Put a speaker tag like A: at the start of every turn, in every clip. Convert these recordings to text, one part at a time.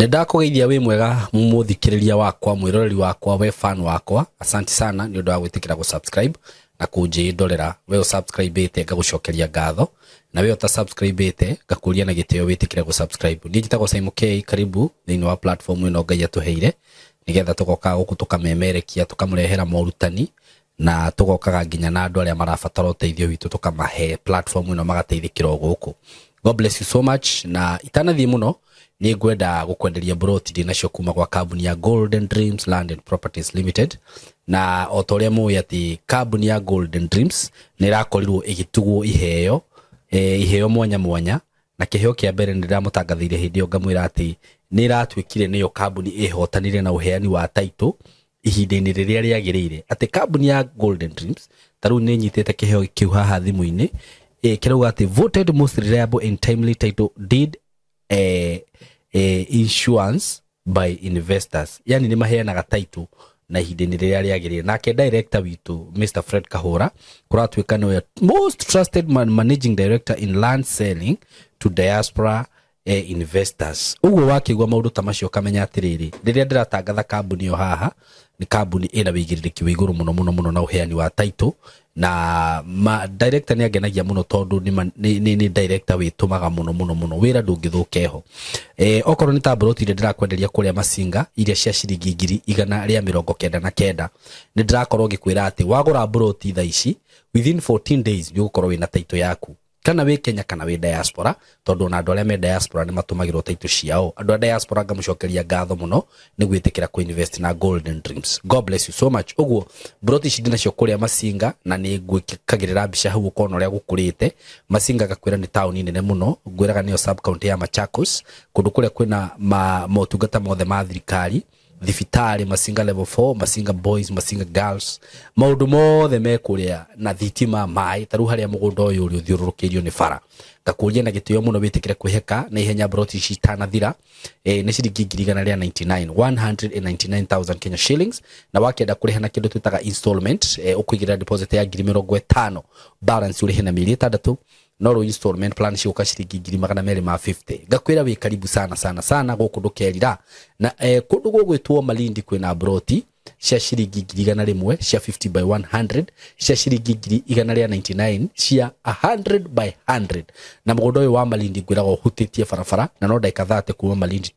A: Nĩndakũgeithia wĩ mwega mũthikĩrĩria wakwa, mwĩroreri wakwa, we fan wakwa. Asante sana nĩ ũndũ wa gwĩtĩkĩra gũ-subscribe na kũnjĩndorera. We ũsubscribe-ĩte ngagũcokeria ngatho, na we ũtasubscribe-ĩte ngakũria na gĩtĩo wĩtĩkĩre gũ-subscribe. Niĩ njĩtagwo Simon K, karibu thĩinĩ wa platform ĩno Ngai atũheire nĩgetha tũgoka gũkũ tũkamemerekia, tũkamũrehera morutani, na tũgokaga nginya na andũ arĩa marabatara ũteithio witũ tũkamahe platform ĩno magateithĩkĩra o gũkũ. God bless you so much. Na itanathiĩ mũno nĩ ngwenda gũkwenderia broti ndĩ nacio kuma gwa kambuni ya Golden Dreams Land and Properties Limited. Na o ta ũrĩa mũĩ atĩ kambuni ya Golden Dreams nĩ ĩrakorirwo ĩgĩtugwo iheo, iheo mwanya mwanya, na kĩheo kĩa mbere nĩ ndĩramũtangathĩire hĩndĩ ĩyo ngamwĩra atĩ nĩ ĩratuĩkire nĩyo kambuni ĩhotanire na ũheani wa title ihinda-inĩ rĩrĩa rĩagĩrĩire, atĩ kambuni ya Golden Dreams ta rĩu nĩ nyitĩte kĩheo kĩu haha thimũ-inĩ, kĩrauga atĩ voted most reliable and timely title deed insurance by investors, yani nĩ maheanaga title na ihinda-inĩ rĩrĩa rĩagĩrĩire. Nake director witũ Mr Fred Kahũra kũratuĩka nĩwe most trusted managing director in land selling to diaspora investors. Ũguo wakĩigua maũndũ ta macio ũkamenya atĩrĩrĩ, rĩrĩa ndĩratangatha kambuni ĩyo haha nĩ kambuni ĩna wĩigĩrĩrĩki wa igũrũ mũno mũno mũno na ũheani wa title. Na director nĩ angenagia mũno tondũ nĩ director wĩtũmaga mũno mũno mũno, wĩra ndũngĩthũka ho. Okorwo nĩ ta broti iria ndĩrakwenderia kũrĩa Masinga iria cia ciringi 199,000, nĩ ndĩrakorwo ngĩkwĩra atĩ wagũra broti thaa ici within 14 days nĩ ũgũkorwo wĩna title yaku, kana wĩ Kenya kana wĩ diaspora, tondũ ona andũ arĩa me diaspora nĩ matũmagĩrwo title ciao. Andũ a diaspora ngamũcokeria ngatho mũno nĩ gwĩtĩkĩra kũ invest na Golden Dreams. God bless you so much. Ũguo broti ici ndĩnacio kũrĩa Masinga, na nĩ ngwĩkagĩrĩra mbica hau ũkona ũrĩa gũkũrĩte. Masinga ngakwĩra nĩ taũni nene mũno, ngwĩraga nĩyo sub county ya Machakos, kũndũ kũrĩa kwĩna motungata mothe ma thirikari, thibitarĩ Masinga level 4, Masinga boys, Masinga girls, maũndũ mothe me kũrĩa, na thitima, maĩ. Ta rĩu harĩa mũgũnda ũyũ ũrĩ ũthiũrũrũkĩirio nĩ bara. Ngakũria na gĩtĩo mũno wĩtĩkĩre kwĩheka na ihenya broti ici itanathira. Nĩ ciringi 199,000, 199,000 Kenya shillings, na wakĩenda kũrĩha na kĩndũ twĩtaga installment, ũkũigĩrĩra deposit ya 50,000, balance ũrĩhe na mĩeri 6, no rĩu installment plan cigũka ciringi 250,000. Ngakwĩra wĩ karibu sana sana sana gũkũ, ndũkerira. Na kũndũ gũgwĩtwo Malindi kwĩna broti cia ciringi 100,000 cia 50 by 100, cia ciringi 199,000 cia 100 by 100. Na mũgũnda ũyũ wa Malindi ngwĩraga ũhutĩtie barabara na no ndagĩka 30 kuma Malindi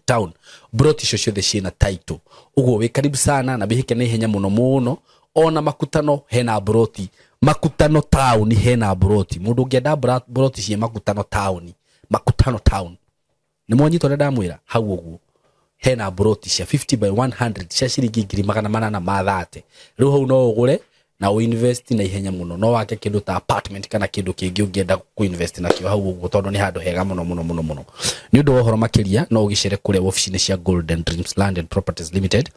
A: town. Broti icio ciothe ciĩna title, ũguo wĩ karibu sana na wĩhĩke na ihenya mũno mũno. Ona Makutano hena broti, Makutano town hena broti, mũndũ ũngĩenda broti cia Makutano town, Makutano town nĩ mwanyita ũrĩa ndamwĩra hau. Ũguo hena broti cia 50 by 100 cia ciringi 830,000. Rĩu hau no ũgũre na ũinvest na ihenya mũno, no wake kĩndũ ta apartment kana kĩndũ kĩngĩ ũngĩenda kũinvest nakĩo hau ũguo, tondũ nĩ handũ hega mũno mũno mũno mũno. Nĩ ũndũ wa ũhoro makĩria no ũgĩcere kũrĩa wabici-inĩ cia Golden Dreams Land and Properties Limited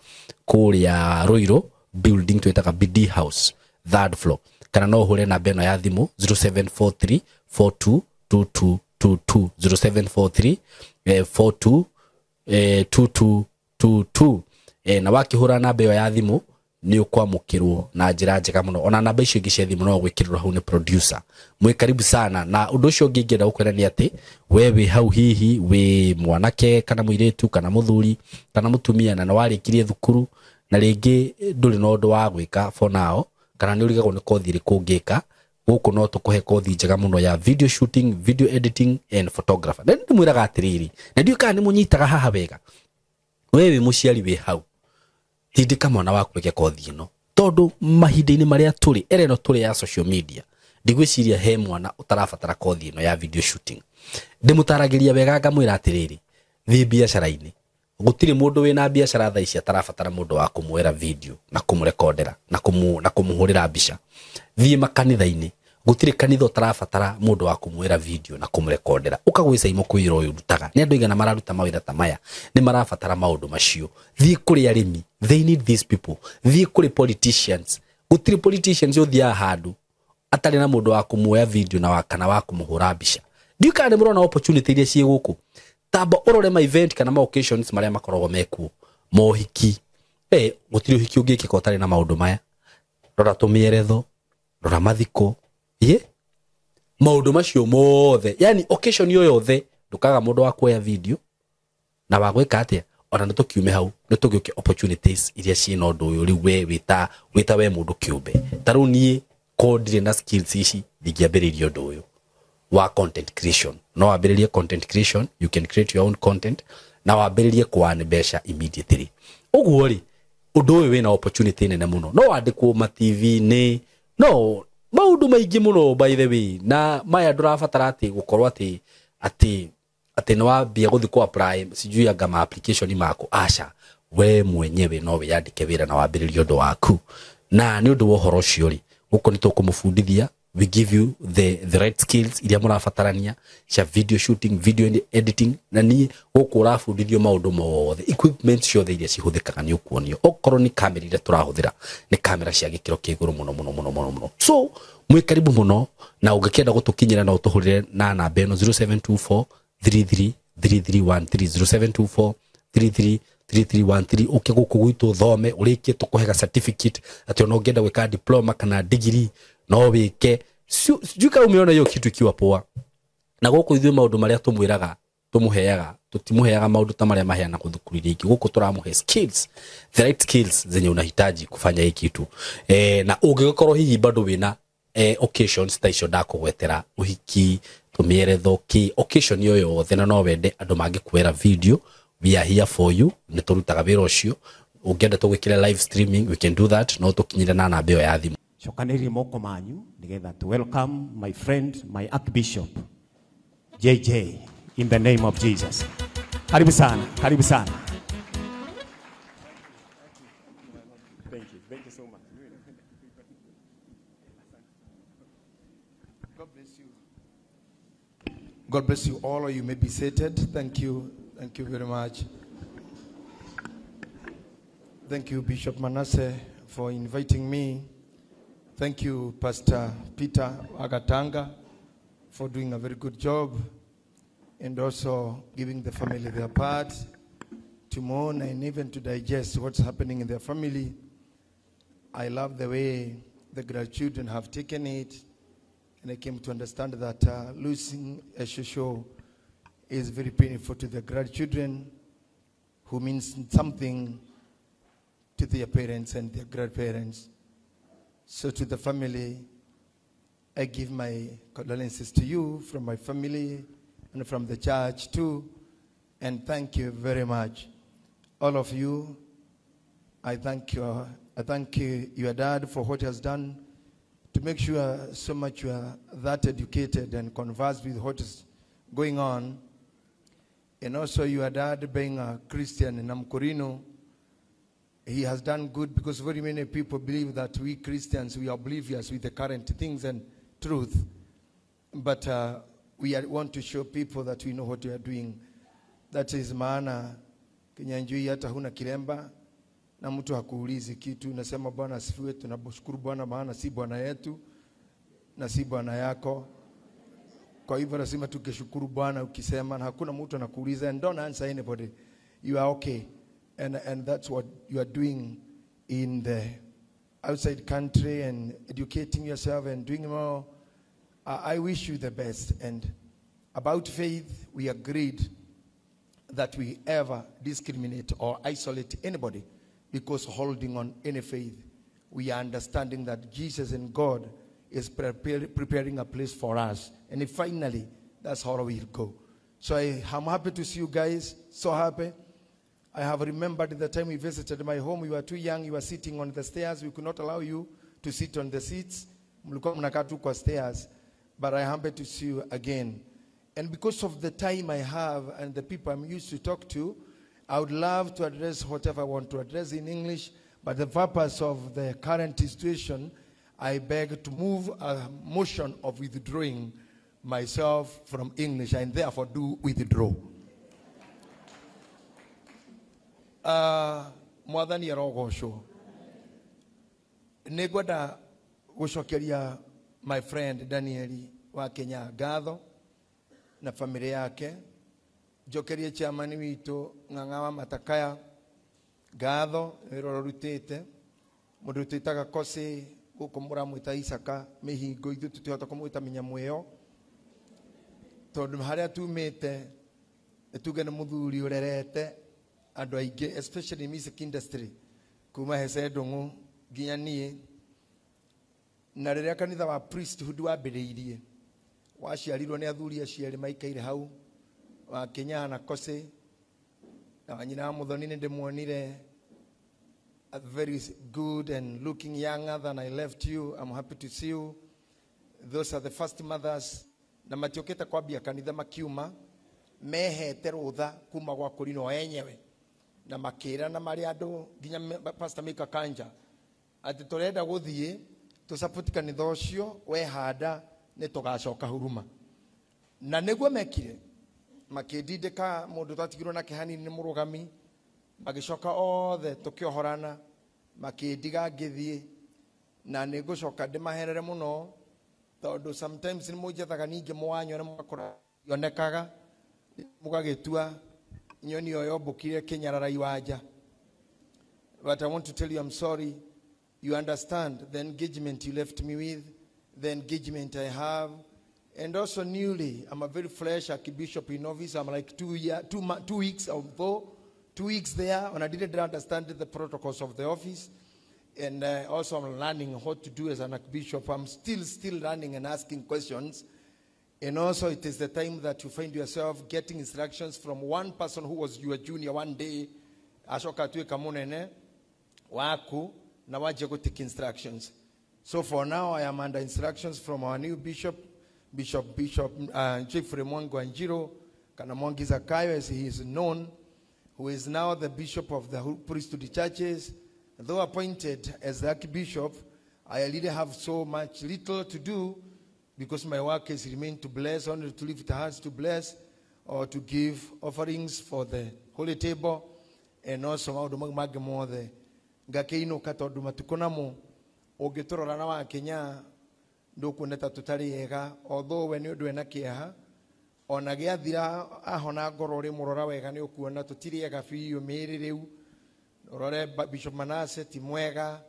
A: kũrĩa Ruiru building twĩtaga BD House, third floor, kana no ũhũre namba ĩno ya thimũ 0743 422222, 0743 42 2222. Na wakĩhũra namba ĩyo ya thimũ nĩ ũkwamũkĩrwo na njĩra njega mũno. Ona namba icio ingĩ cia thimũ no gwĩkĩrĩrwo hau nĩ producer. Mwĩ karibu sana. Na ũndũ ũcio ũngĩ ingĩenda gũkwĩra nĩ atĩ we wĩ hau, hihi wĩ mwanake kana mũirĩtu kana mũthuri kana mũtumia, na nĩ warĩkirie thukuru na rĩngĩ ndũrĩ na ũndũ wa gwĩka for now, kana nĩ ũrigagwo nĩ kothi ĩrĩkũ ũngĩka, gũkũ no tũkũhe kothi njega mũno ya video shooting, video editing and photographer. Na ndĩmwĩraga atĩrĩrĩ, na ndiũĩ kana nĩ mũnyitaga haha wega, we wĩ mũciari wĩ hau, tindĩka mwana waku eke kothi ĩno, tondũ mahinda-inĩ marĩa tũrĩ, era ĩno tũrĩ ya social media, ndigwĩciria he mwana ũtarabatara kothi ĩno ya video shooting. Ndĩmũtaragĩria wega ngamwĩra atĩrĩrĩ, thiĩ biacara-inĩ, gũtirĩ mũndũ wĩna biacara thaa ici atarabatara mũndũ wa kũmuoera video na kũmũrekondera na kũmũhũrĩra mbica. Thiĩ makanitha-inĩ, gũtirĩ kanitha ũtarabatara mũndũ wa kũmuoera video na kũmũrekondera. Ũka gwĩ Simon kwĩra ũyũ ndutaga nĩ andũ aigana mararuta mawĩra ta maya nĩ marabatara maũndũ macio. Thiĩ kũrĩ arĩmi, they need these people. Thiĩ kũrĩ politicians, gũtirĩ politicians ũthiaga handũ atarĩ na mũndũ wa kũmuoya video na wa kana wa kũmũhũra mbica. Ndiũĩ kana nĩ mũrona opportunity iria ciĩ gũkũ. Tamba ũrore ma event kana ma occasions marĩa makoragwo mekuo, mohiki, gũtirĩ ũhiki ũngĩkĩka ũtarĩ na maũndũ maya. Rora tũmĩeretho, rora mathiko, ye maũndũ macio mothe, yani occasion yo yothe ndũkaga mũndũ wa kuoya video. Na wa gwĩka atĩa ona nĩ tũkiume hau nĩ tũgĩũke opportunities iria ciĩna ũndũ ũyũ rĩu we wĩta we mũndũ kĩũmbe. Ta rĩu niĩ ko ndirĩ na skills ici ndingĩambĩrĩria ũndũ ũyũ wa content creation. No wambĩrĩrie content creation, you can create your own content na wambĩrĩrie kũearn mbeca immediately. Ũguo rĩ ũndũ ũyũ wĩna opportunity nene mũno. No wandĩkwo ma TV-inĩ, no maũndũ maingĩ mũno by the way, na maya ndũrabatara atĩ gũkorwo atĩ atĩ atĩ nĩ wambia gũthiĩ ku apply sijui anga ma application maku, aca, we mwenyewe no wĩyandĩke wĩra na wambĩrĩrie ũndũ waku. Na nĩ ũndũ wa ũhoro ũcio rĩ, gũkũ nĩ tũkũmũbundithia, we give you the right skills iria mũrabatarania cia video shooting, video editing, na niĩ gũkũ ũrabundithio maũndũ mothe, equipment ciothe iria cihũthĩkaga nĩ ũkuonio. Okorwo nĩ kamera iria tũrahũthĩra nĩ kamera cia gĩkĩro kĩa igũrũ mũno mũno mũno mũno mũno. So mwĩ karibu mũno, na ũngĩkĩenda gũtũkinyĩra no ũtũhũrĩre na namba ĩno 0724 33 3313, 0724 33 3313. Ũke gũkũ gwitũ ũthome ũrĩkie tũkũhe certificate atĩ ona ũngĩenda gwĩka diploma kana degree no wĩke. Sijui kama umeona hiyo kitu ikiwa poa. Na gũkũ ithuĩ maũndũ marĩa tũmwĩraga tũmũheaga, tũtimũheaga maũndũ ta marĩa maheanagwo thukuru iria ingĩ. Gũkũ tũramũhe skills, the right skills zenye unahitaji kufanya hii kitu. Na ũngĩgĩkorwo hihi bado wĩna occasions ta icio ndakũgwetera, ũhiki, tũmĩeretho, kĩ occasion yo yothe, na no wende andũ mangĩkuoera video, we are here for you. Nĩ tũrutaga wĩra ũcio. Ũngĩenda tũgwĩkĩre live streaming, we can do that. No tũkinyĩre na namba ĩyo ya thimũ.
B: Cokanĩrĩrie moko manyu nĩgetha to welcome my friend, my archbishop JJ, in the name of Jesus. Karibu sana, karibu sana. Thank you, thank you so much.
C: God bless you. God bless you all. You may be seated. Thank you. Thank you very much. Thank you, Bishop Manasseh, for inviting me. Thank you, Pastor Peter Agatanga, for doing a very good job and also giving the family their part to mourn and even to digest what's happening in their family. I love the way the grandchildren have taken it, and I came to understand that losing a shosho is very painful to the grandchildren, who means something to their parents and their grandparents. So to the family, I give my condolences to you from my family and from the church too, and thank you very much. All of you, I thank your dad for what he has done to make sure so much you are that educated and conversed with what is going on. And also your dad being a Christian in Amkorino, he has done good, because very many people believe that we Christians, we are oblivious with the current things and truth. But we want to show people that we know what we are doing. That is maana Kinyanjui hata huna kilemba na mtu hakuulizi kitu, nasema Bwana asifiwe, tunashukuru Bwana maana si Bwana yetu na si Bwana yako. Kwa hivyo lazima tukishukuru Bwana ukisema, na hakuna mtu anakuuliza, and don't answer anybody. You are okay. And that's what you are doing in the outside country and educating yourself and doing more. I wish you the best. And about faith, we agreed that we ever discriminate or isolate anybody, because holding on any faith, we are understanding that Jesus and God is preparing a place for us. And finally, that's how we'll go. So I'm happy to see you guys, so happy. I have remembered the time we visited my home. You were too young, you were sitting on the stairs. We could not allow you to sit on the seats. Mlikuwa mnakaa tu kwa stairs. But I am happy to see you again. And because of the time I have and the people I'm used to talk to, I would love to address whatever I want to address in English, but the purpose of the current situation, I beg to move a motion of withdrawing myself from English, and therefore do withdraw. Mwathani arogocwo. Nĩngwenda gũcokeria my friend Danieli wa Kenya ngatho na family yake, njokerie chairman witũ Ng'ang'a wa Matakaya ngatho nĩ wĩra ũrĩa ũrutĩte. Mũndũ twĩtaga Kosi gũkũ mũramwĩta Isaka Mĩhingo, ithuĩ tũtihota kũmwĩta mĩnyamũ ĩyo tondũ harĩa tumĩte Nĩ tuge nĩ mũthuri ũrerete andũ aingĩ, especially music industry, kuma Hece Ndũng'ũ nginya niĩ. Na rĩrĩa kanitha wa priesthood wambĩrĩirie, waciarirwo nĩ athuri acio erĩ maikaire hau, wa Kinyaha na Kose, na wanyina wa Muthoni nĩ ndĩmuonire, a very good and looking younger than I left you. I'm happy to see you. Those are the first mothers. Na matiokete kwambia kanitha makiuma mehete rũtha kuma gwa kũrinwo enyewe, na makĩrana marĩ andũ nginya Pastor Mika Kanja atĩ tũrenda gũthiĩ tũsupport kanitha ũcio, wehanda nĩ tũgacoka huruma. Na nĩguo mekire, makĩndindĩka mũndũ twatigirwo nake hanini nĩ mũrũgami, magĩcoka othe tũkĩohorana, makĩndiga ngĩthiĩ. Na nĩ ngũcoka ndĩmaherere mũno, tondũ sometimes nĩ mũnjethaga ningĩ mũwanyona mũgakora yonekaga mũgagĩtua nyoni ĩyo yombũkire kĩnyarara iwanja. But I want to tell you I'm sorry. You understand the engagement you left me with, the engagement I have, and also newly, I'm a very fresh archbishop in office. I'm like 2 weeks, although 2 weeks there, and I didn't understand the protocols of the office. And also I'm learning what to do as an archbishop. I'm still learning and asking questions. And also it is the time that you find yourself getting instructions from one person who was your junior one day, acoka atuĩka mũnene waku, na wanjia gũtake instructions. So for now, I am under instructions from our new bishop, Bishop Jeffrey Mwangi Wanjiru, kana Mwangi Zakayo as he is known, who is now the bishop of the priesthood churches. Though appointed as the archbishop, I really have so much little to do because my work is remain to bless, only to lift hands to bless or to give offerings for the holy table, and also maũndũ mau mangĩ mothe. Ngakĩinũka tondũ matukũ namo ũngĩtũrora na wakinya ndũkuona ta tũtarĩ ega, although we nĩ ũndũ ena kĩeha ona gĩathira ahona ngoro ũrĩ mũrora wega nĩ ũkuona tũtirĩ ega biũ mĩĩrĩ. Rĩu ũrore Bishop Manase ti mwega,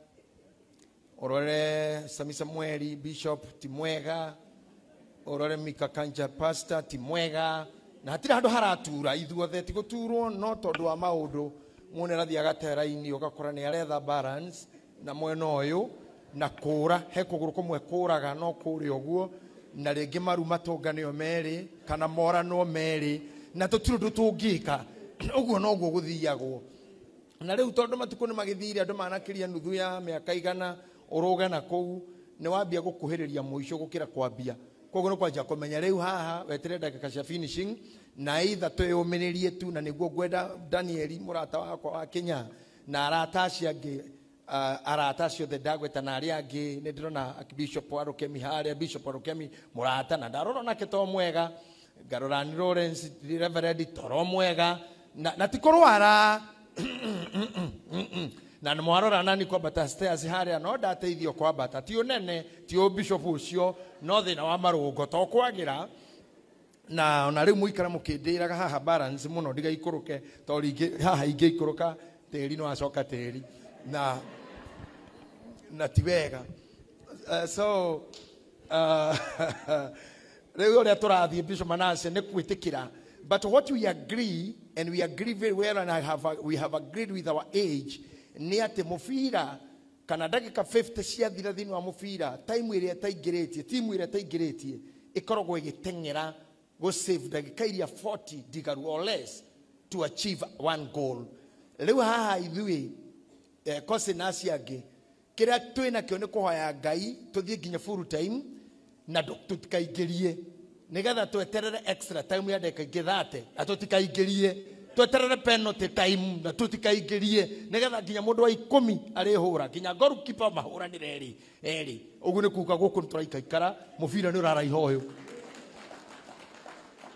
C: ũrore Sami Samueli Bishop ti mwega, ũrore Mika Kanja pastor ti mwega, na hatirĩ handũ haratura ithuothe ti gũturwo, no tondũ wa maũndũ mũndũ arathiĩ agatera-inĩ ũgakora nĩ aretha balance na mwena ũyũ na kũra he kũgũrũ kũmwe kũraga no kũrĩa ũguo, na rĩngĩ maru matũnganio merĩ kana moranwo merĩ, na tũtirĩ ũndũ tũngĩka, ũguo noguo gũthiagwo. Na rĩu tondũ matukũ nĩ magĩthire, andũ manakĩria nuthu ya mĩaka 100 ũrũge na kũu nĩ wambia gũkuhĩrĩria mũico gũkĩra kwambia, koguo nĩ kwanjia kũmenya rĩu haha weterere ndagĩka cia finishing na either twĩyũmĩrĩrie tu. Na nĩguo ngwenda Danieli mũrata wakwa wa Kenya na arata acio angĩ, arata acio othe ndagweta na arĩa angĩ, nĩ ndĩrona Bishop wa Rukemi harĩa, Bishop wa Rukemi mũrata, na ndarora nake to mwega, ngarora ni Lawrence Reverend toro mwega na ti kũrwara, na nĩ mwarora nani kwambata stairs harĩa no ndateithio kwambata, ti ũnene ti ũbishop ũcio, no thĩna wa marũngo to kwagĩra. Na ona rĩu mũikara mũkĩndĩraga haha balance mũno ndigaikũrũke, to rĩngĩ haha ingĩikũrũka tĩri no acoka tĩri na ti wega. So rĩu ũrĩa tũrathiĩ, Bishop Manase, nĩ gwĩtĩkĩra. But what we agree, and we agree very well, and we have agreed with our age, nĩ atĩ mũbira kana ndagĩka 50 ciathira thĩinĩ wa mũbira, time ĩrĩa ĩtaingĩrĩtie, timu ĩrĩa ĩtaingĩrĩtie ĩkoragwo ĩgĩteng'era gũ save ndagĩka iria 40 ndigaru or less to achieve one goal. Rĩu haha ithuĩ Kose na acio angĩ, kĩrĩa twĩ nakĩo nĩ kũhoya Ngai tũthiĩ nginya full time na tũtikaingĩrie, nĩgetha tweterere extra time ya ndagĩka ingĩ 30 na tũtikaingĩrie, tweterere penalty time na tũtikaingĩrie, nĩgetha nginya mũndũ wa 10 arĩhũra nginya goalkeeper mahũranĩre erĩ erĩ. Ũguo nĩ kuga gũkũ nĩ tũraikaikara mũbira nĩ ũraraiha ũyũ.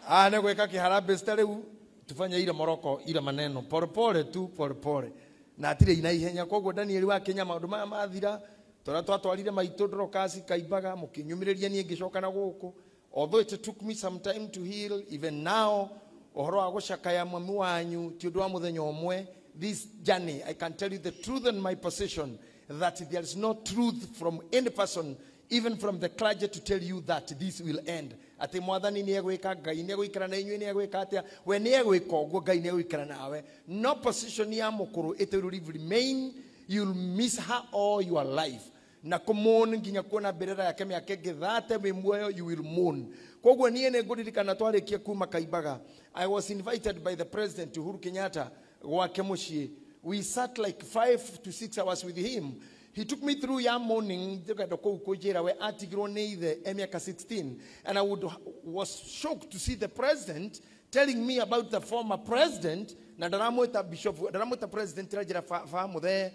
C: Ah, nĩ gwĩka kĩharambee ta rĩu tufanye ile Morocco, ile maneno polepole tu polepole na atirĩ ina ihenya. Koguo Daniel wa Kenya, maũndũ maya mathira tũrĩa twatwarire maitũ Dorcas kaimbaga mũkĩnyumĩrĩria niĩ ngĩcoka na gũkũ, although it took me some time to heal. Even now ũhoro wa gũcakaya mami wanyu ti ũndũ wa mũthenya ũmwe. This journey, I can tell you the truth and my position that there is no truth from any person, even from the clergy, to tell you that this will end. Atĩ mwathani nĩ egwĩka, Ngai nĩ egũikara na inyuĩ, nĩ egwĩka atĩa? We nĩ egwĩka ũguo, Ngai nĩ egũikara nawe. No position ya mũkũrũ, it will remain, you'll miss her all your life. Na kũmourn nginya kuona mbĩrĩra yake mĩaka ĩngĩ 30 wĩ muoyo, you will mourn. Koguo niĩ nĩ ngũririkana twarĩkia kuma Kaimbaga, I was invited by the president Uhuru Kenyatta gwake mũciĩ. We sat like 5 to 6 hours with him. He took me through ya morning, ndĩrenda kũu kũnjĩra we atigirwo nĩ ithe e mĩaka 16. And I was shocked to see the president telling me about the former president, na ndaramwĩta bishop, ndaramwĩta president ranjĩra ba mũthee.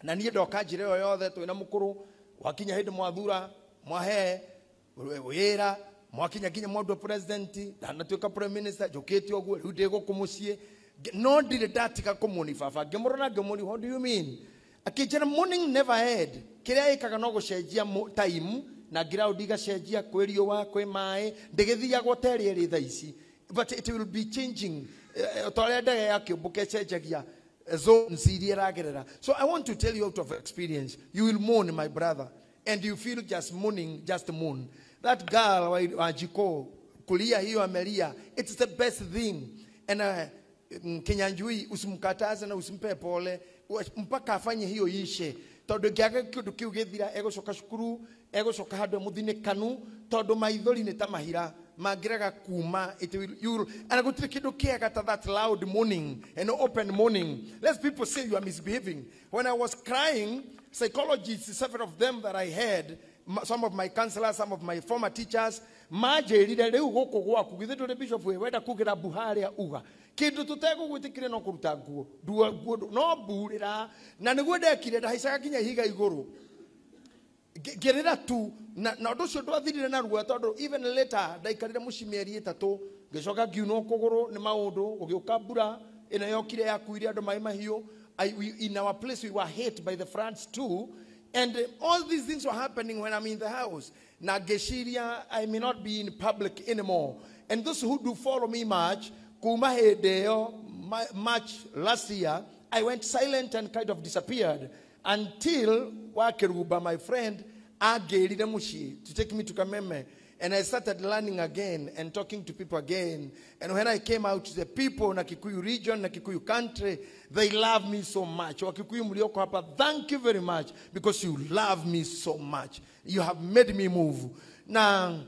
C: Na niĩ ndoka njĩra ĩyo yothe twĩna mũkũrũ, wakinya hĩndĩ mwathura, mwahe wĩra, mwakinya nginya mwandua president, ndanatuĩka prime minister, njũkĩte ũguo, rĩu ndĩ gũkũ mũciĩ. No ndirĩ ndatiga kũmũni baba. Ngĩmũrora ngĩmũria, what do you mean? Akĩnjĩra morning never end. Kĩrĩa ĩkaga no gũcenjia time, na ground igacenjia, kwĩ riũa, kwĩ maĩ, ndĩgĩthiagwo ta ĩrĩa ĩrĩ thaa ici. But it will be changing. Ta ũrĩa ndege ya kĩũmbũka ĩcenjagia zones iria ĩragerera. So I want to tell you out of experience, you will mourn, my brother, and you feel just mourning, just mourn. That girl wa Jiko, kulia hiyo amelia, it's the best thing. And Kinyanjui usimkataze na usimpe pole mpaka afanye hiyo ishe. Tondu ngiaga kindu kiu githira egucoka cukuru, egucoka handu muthinikanu, tondu maithori ni ta mahira mangiraga kuma. It will, you will, and gutiri kindu kiega ta that loud mourning and open mourning. Let people say you are misbehaving. When I was crying, psychologists, several of them that I had, some of my counselors, some of my former teachers, manjirire riu guku gwaku githe nduri bishop we wenda kugira mbu haria uga kindu tutegugwitikire no kuruta nguo ndua nguo no mburira. Na niguo ndekire, ndahaicaga nginya ihiga iguru ngirira tu, na undu ucio ndwathirire na ruo, tondu even later ndaikarire muciĩ mĩeri 3, ngicoka ngiunwo kũgũrũ nĩ maũndũ, gũgĩũka mbura ĩno yokire yakuire andũ maĩ mahiũ. In our place we were hit by the floods too, and all these things were happening when I'm in the house. Na ngeciria I may not be in public anymore. And those who do follow me much, kuma hĩndĩ ĩyo, March last year, I went silent and kind of disappeared until Wakeruba, my friend, agĩrire mũciĩ to take me to Kameme. And I started learning again and talking to people again. And when I came out, the people in the Kikuyu region, the Kikuyu country, they love me so much. Wakikuyu mlioko hapa, thank you very much because you love me so much. You have made me move. Now,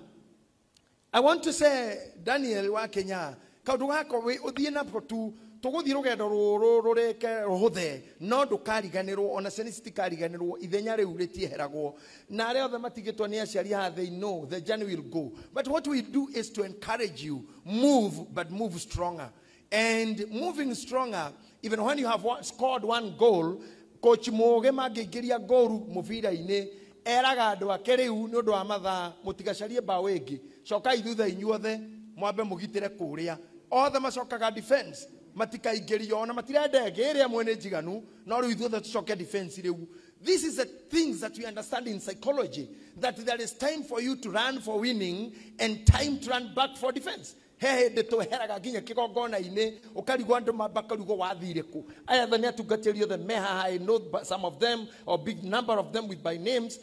C: I want to say, Daniel wa Kenya, kaundu gako we uthie nako tu, tuguthie rugendo ruru rureke ruhuthe, no ndukariganirwo, ona ciana citikariganirwo, ithenya riu ritieheragwo. Na aria othe matigitwo ni aciari haha, they know the journey will go. But what we do is to encourage you, move, but move stronger. And moving stronger, even when you have scored one goal, coach Muge mangĩingĩria goru mũbira-inĩ, eraga andũ ake rĩu nĩ ũndũ wa mathaa, mũtigacarie mbaũ ĩngĩ, cokai thutha inyuothe, mwambe mũgitĩre kũrĩa. Othe macokaga defense, matikaingĩrio, ona matirenda ĩngĩ, ĩrĩa mwene njiganu, no rĩu ithuothe tũcoke defense rĩu. This is the things that we understand in psychology, that there is time for you to run for winning and time to run back for defense. He hĩndĩ tweheraga nginya kĩgongona-inĩ, ũkarigwo andũ makarigwo wathire kũ. Aya othe nĩ atungatĩri othe me haha, I know some of them, or big number of them with by names.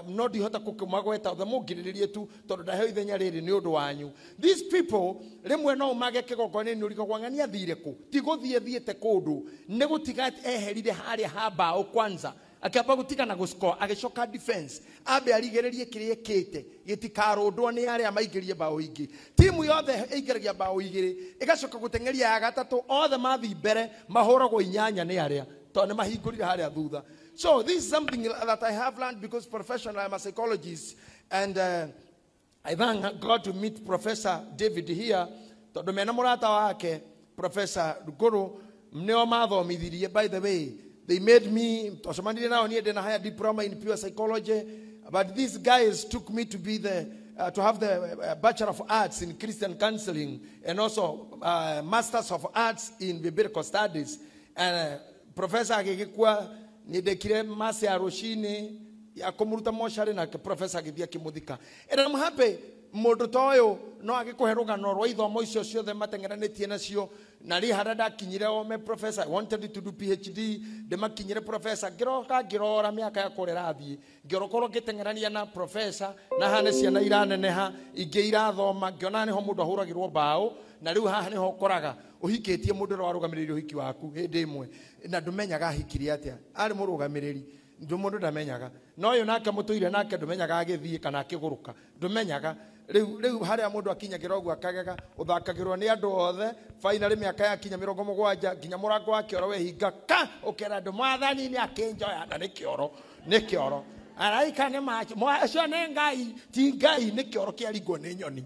C: No ndihota kũmagweta othe, mũngirĩrĩrie tu tondũ ndaheo ithenya rĩrĩ nĩ ũndũ wanyu. These people rĩmwe no mage kĩgongona-inĩ, ũrigagwo ng'ania athire kũ. Ti gũthiĩ thiĩte kũndũ, nĩ gũtiga eherire harĩa ha mbaũ kwanza, akĩamba gũtiga na gũscore, agĩcoka defense, ambe arigĩrĩrie kĩrĩa ĩkĩte gĩtikarũndwo nĩ arĩa maingĩrie mbaũ ingĩ. Timu yothe ĩingĩragia mbaũ igĩrĩ, ĩgacoka gũteng'eria ya gatatũ, othe mathiĩ mbere mahũragwo inyanya nĩ arĩa tondũ nĩ mahingũrire harĩa thutha. So this is something that I have learned because professionally I'm a psychologist, and I thank God to meet Professor David here, tondũ mena mũrata wake Professor Ruguru nĩo mathomithirie. By the way, they made me, twacemanirie nao niĩ ndĩna higher diploma in pure psychology, but these guys took me to be the to have the Bachelor of Arts in Christian Counseling and also Masters of Arts in Biblical Studies. And Professor agĩgĩkua, nĩndekire mass ya rũcinĩ ya kũmũruta mocarĩ, nake professor agĩthiĩ akĩmũthika. And I'm happy Mundu ta uyu no agikuhe rugano rwa ithomo icio ciothe mateng'eranĩtie nacio. Na rĩ harĩa ndakinyire ome professor, I wanted to do PhD, ndĩmakinyire professor, ngĩroka ngĩrora mĩaka yakwa ũrĩa ĩrathiĩ, ngĩrokorwo ngĩteng'erania na professor, na haha nĩ ciana iraneneha, ingĩ irathoma, ngĩona nĩho mũndũ ahũragĩrwo mbaũ, na rĩu haha nĩho ũkoraga ũhikĩtie mũndũ ũrĩa warũgamĩrĩire ũhiki waku hĩndĩ ĩmwe, na ndũmenyaga ahikirie atĩa, arĩ mũrũgamĩrĩri, mũndũ ndamenyaga. No ũyũ nake mũtũire nake ndũmenyaga agĩthiĩ kana akĩgũrũka, ndũmenyaga. Rĩu harĩa mũndũ akinyagĩra ũguo akagega, ũthakagĩrwo nĩ andũ othe, finally mĩaka yakinya 70 nginya mũrango wa kĩoro wehinga ka, ũkera andũ mwathani nĩ akĩnjoya, na nĩ kĩoro, nĩ kĩoro. Araika nĩ macho, acio nĩ Ngai, ti Ngai, nĩ kĩoro kĩaringwo nĩ nyoni.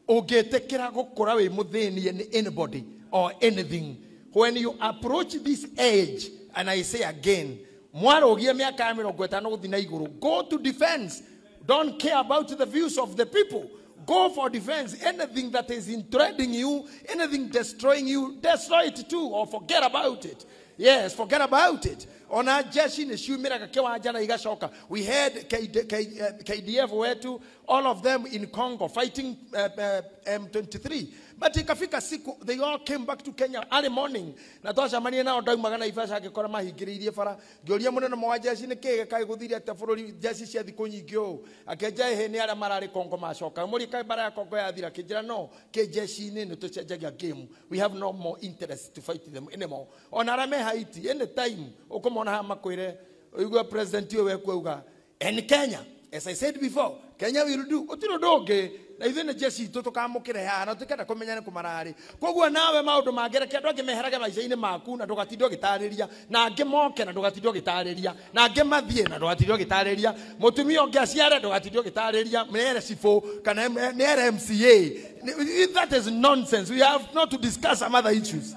C: Ũngĩtĩkĩra gũkũra wĩ mũthĩnie nĩ anybody or anything, when you approach this age, and I say again, mwarũgie mĩaka ya 50 gũthiĩ na igũrũ, go to defense. Don't care about the views of the people. Go for defense. Anything that is threatening you, anything destroying you, destroy it too, or forget about it. Yes, forget about it. Ona jeshi ni ciumĩraga kĩwanja na igacoka. We had KDF wetu, all of them in Congo fighting M23. But ikafika siku, they all came back to Kenya early morning. Na twacemania nao ndaumaga na Naivasha ngĩkora mahingĩrĩirie bara. Ngĩũria mũnene wa jeshi nĩ kĩĩ kaĩ gũthire atĩa bũrũri jeshi cia thikũ nyingĩ ũũ. Akĩnja ĩhĩ nĩ arĩa mararĩ Congo macoka. Mũrie kaĩ bara ya Congo yathira. Akĩnjĩra no, kĩ jeshi-inĩ nĩ tũcenjagia game. We have no more interest to fight them anymore. Ona arĩa me Haiti, any time ũkũmona haha makwĩre, ũigue president ũyũ wekuauga, and Kenya, as I said before, Kenya will do. Gũtirĩ ũndũ ũngĩ. Na ithuĩ nĩ jeshi itũ tũkamũkĩre haha na tũkenda kũmenya nĩ kũ mararĩ. Koguo nawe maũndũ mangĩ andũ angĩ meherage maica-inĩ maku na ndũgatinde ũgĩtarĩria, na angĩ moke na ndũgatinde ũgĩtarĩria, na angĩ mathiĩ na ndũgatinde ũgĩtarĩria, mũtumia ũngĩ aciare ndũgatinde ũgĩtarĩria, nĩ ere cibũ kana nĩ ere MCA. That is nonsense. We have not to discuss some other issues.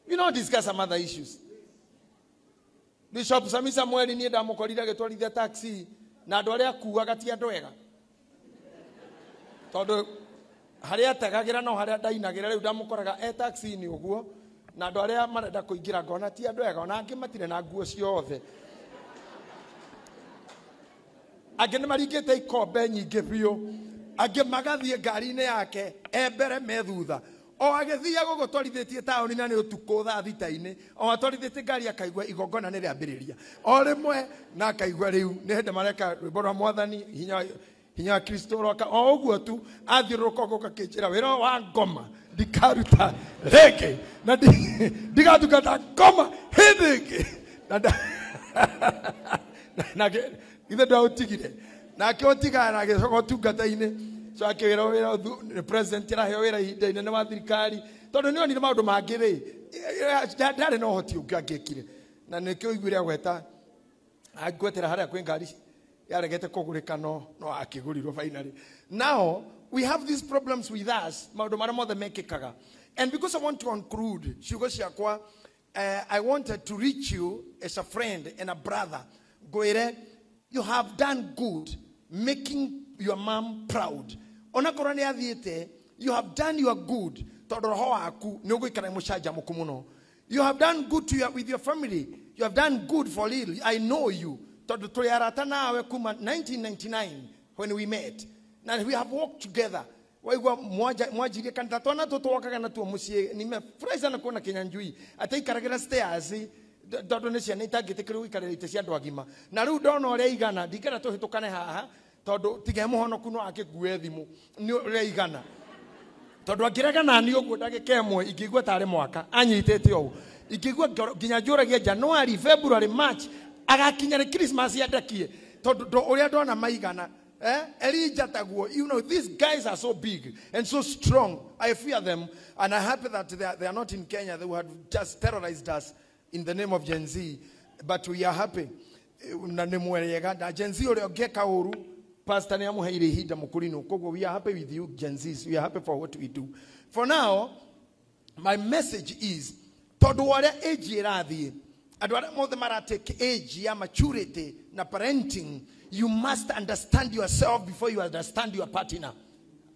C: We don't discuss some other issues. Bishop Sami Samuel niĩ ndamũkorire agĩtwarithia taxi na andũ arĩa akuaga ti andũ ega. Tondũ harĩa ategagĩra no harĩa ndainagĩra, rĩu ndamũkoraga e taxi-inĩ ũguo, na andũ arĩa marenda kũingĩra ngona ti andũ ega, ona angĩ matirĩ na nguo ciothe. Angĩ nĩ maringĩte ikombe nyingĩ biũ, angĩ magathiĩ ngari-inĩ yake e mbere me thutha. O agĩthiaga gũkũ twarithĩtie taũni na nĩ ũtukũ thaa thita-inĩ, o atwarithĩtie ngari akaigua igongona nĩ rĩambĩrĩria. O rĩmwe na akaigua rĩu nĩ hĩndĩ mareka rwĩmbo rwa mwathani, hinya wa Kristo ũroka. O ũguo tu athiũrũrũka ũguo akĩnjĩra wĩra wa ngoma ndikaruta rĩngĩ na ndigatungata ngoma hĩndĩ ĩngĩ. Na ithe ndaũtigire nake ũtigana na agĩcoka ũtungata-inĩ. So akĩwĩrwo wĩra nĩ president araheo wĩra ihinda inene wa thirikari, tondũ nĩ onire maũndũ mangĩ rĩ, ndarĩ na ũhoti ũngĩ angĩekire. Na nĩkĩo ũiguire agweta angwetera harĩa kwĩ ngari yaregete kũgũrĩka, no akĩgũrirwo finally. Now we have these problems with us, maũndũ marĩa mothe mekĩkaga. And because I want to conclude ciugo ciakwa, I wanted to reach you as a friend and a brother. Ngwĩre, you have done good making your mom proud. Onakorwo nĩ athiĩte, you have done your good, tondũ roho waku nĩ ũgũikara mũcanjamũku mũno. You have done good to your, with your family. You have done good for real. I know you. Tondũ tũrĩ arata nawe kuma 1999 when we met. Na we have worked together. Waigua mwanjirie kanitha twana tũtwokaga natuo mũciĩ. Nimefurahi sana kuona Kinyanjui ataikaragĩra stairs, tondũ nĩ ciana itangĩtĩkĩrwo gũikarĩra itĩ cia andũ agima. Na rĩu ndona ũrĩa igana, ndingĩenda tũhĩtũkane haha, tondũ tiga mũhonoku no akĩngue thimũ nĩ ũrĩa igana. Tondũ angĩregana niĩ ũguo ndagĩka ĩmwe ingĩigua tarĩ mwaka anyitĩte ũũ, ingĩigua nginya njũragia January, February, March, agakinya nĩ Christmas yandakie, tondũ ũrĩa ndona maigana. Elijah taguo, you know, these guys are so big and so strong. I fear them, and I'm happy that they are not in Kenya. They would have just terrorized us in the name of Gen Z. But we are happy. Na nĩ mwega na Gen Z ũrĩa ũngĩka ũru, pastor nĩ amũheire ihinda mũkũrinũ. Koguo we are happy with you Gen Zs. We are happy for what we do. For now, my message is, tondũ ũrĩa age ĩrathiĩ, andũ arĩa mothe maratake age ya maturity na parenting, you must understand yourself before you understand your partner.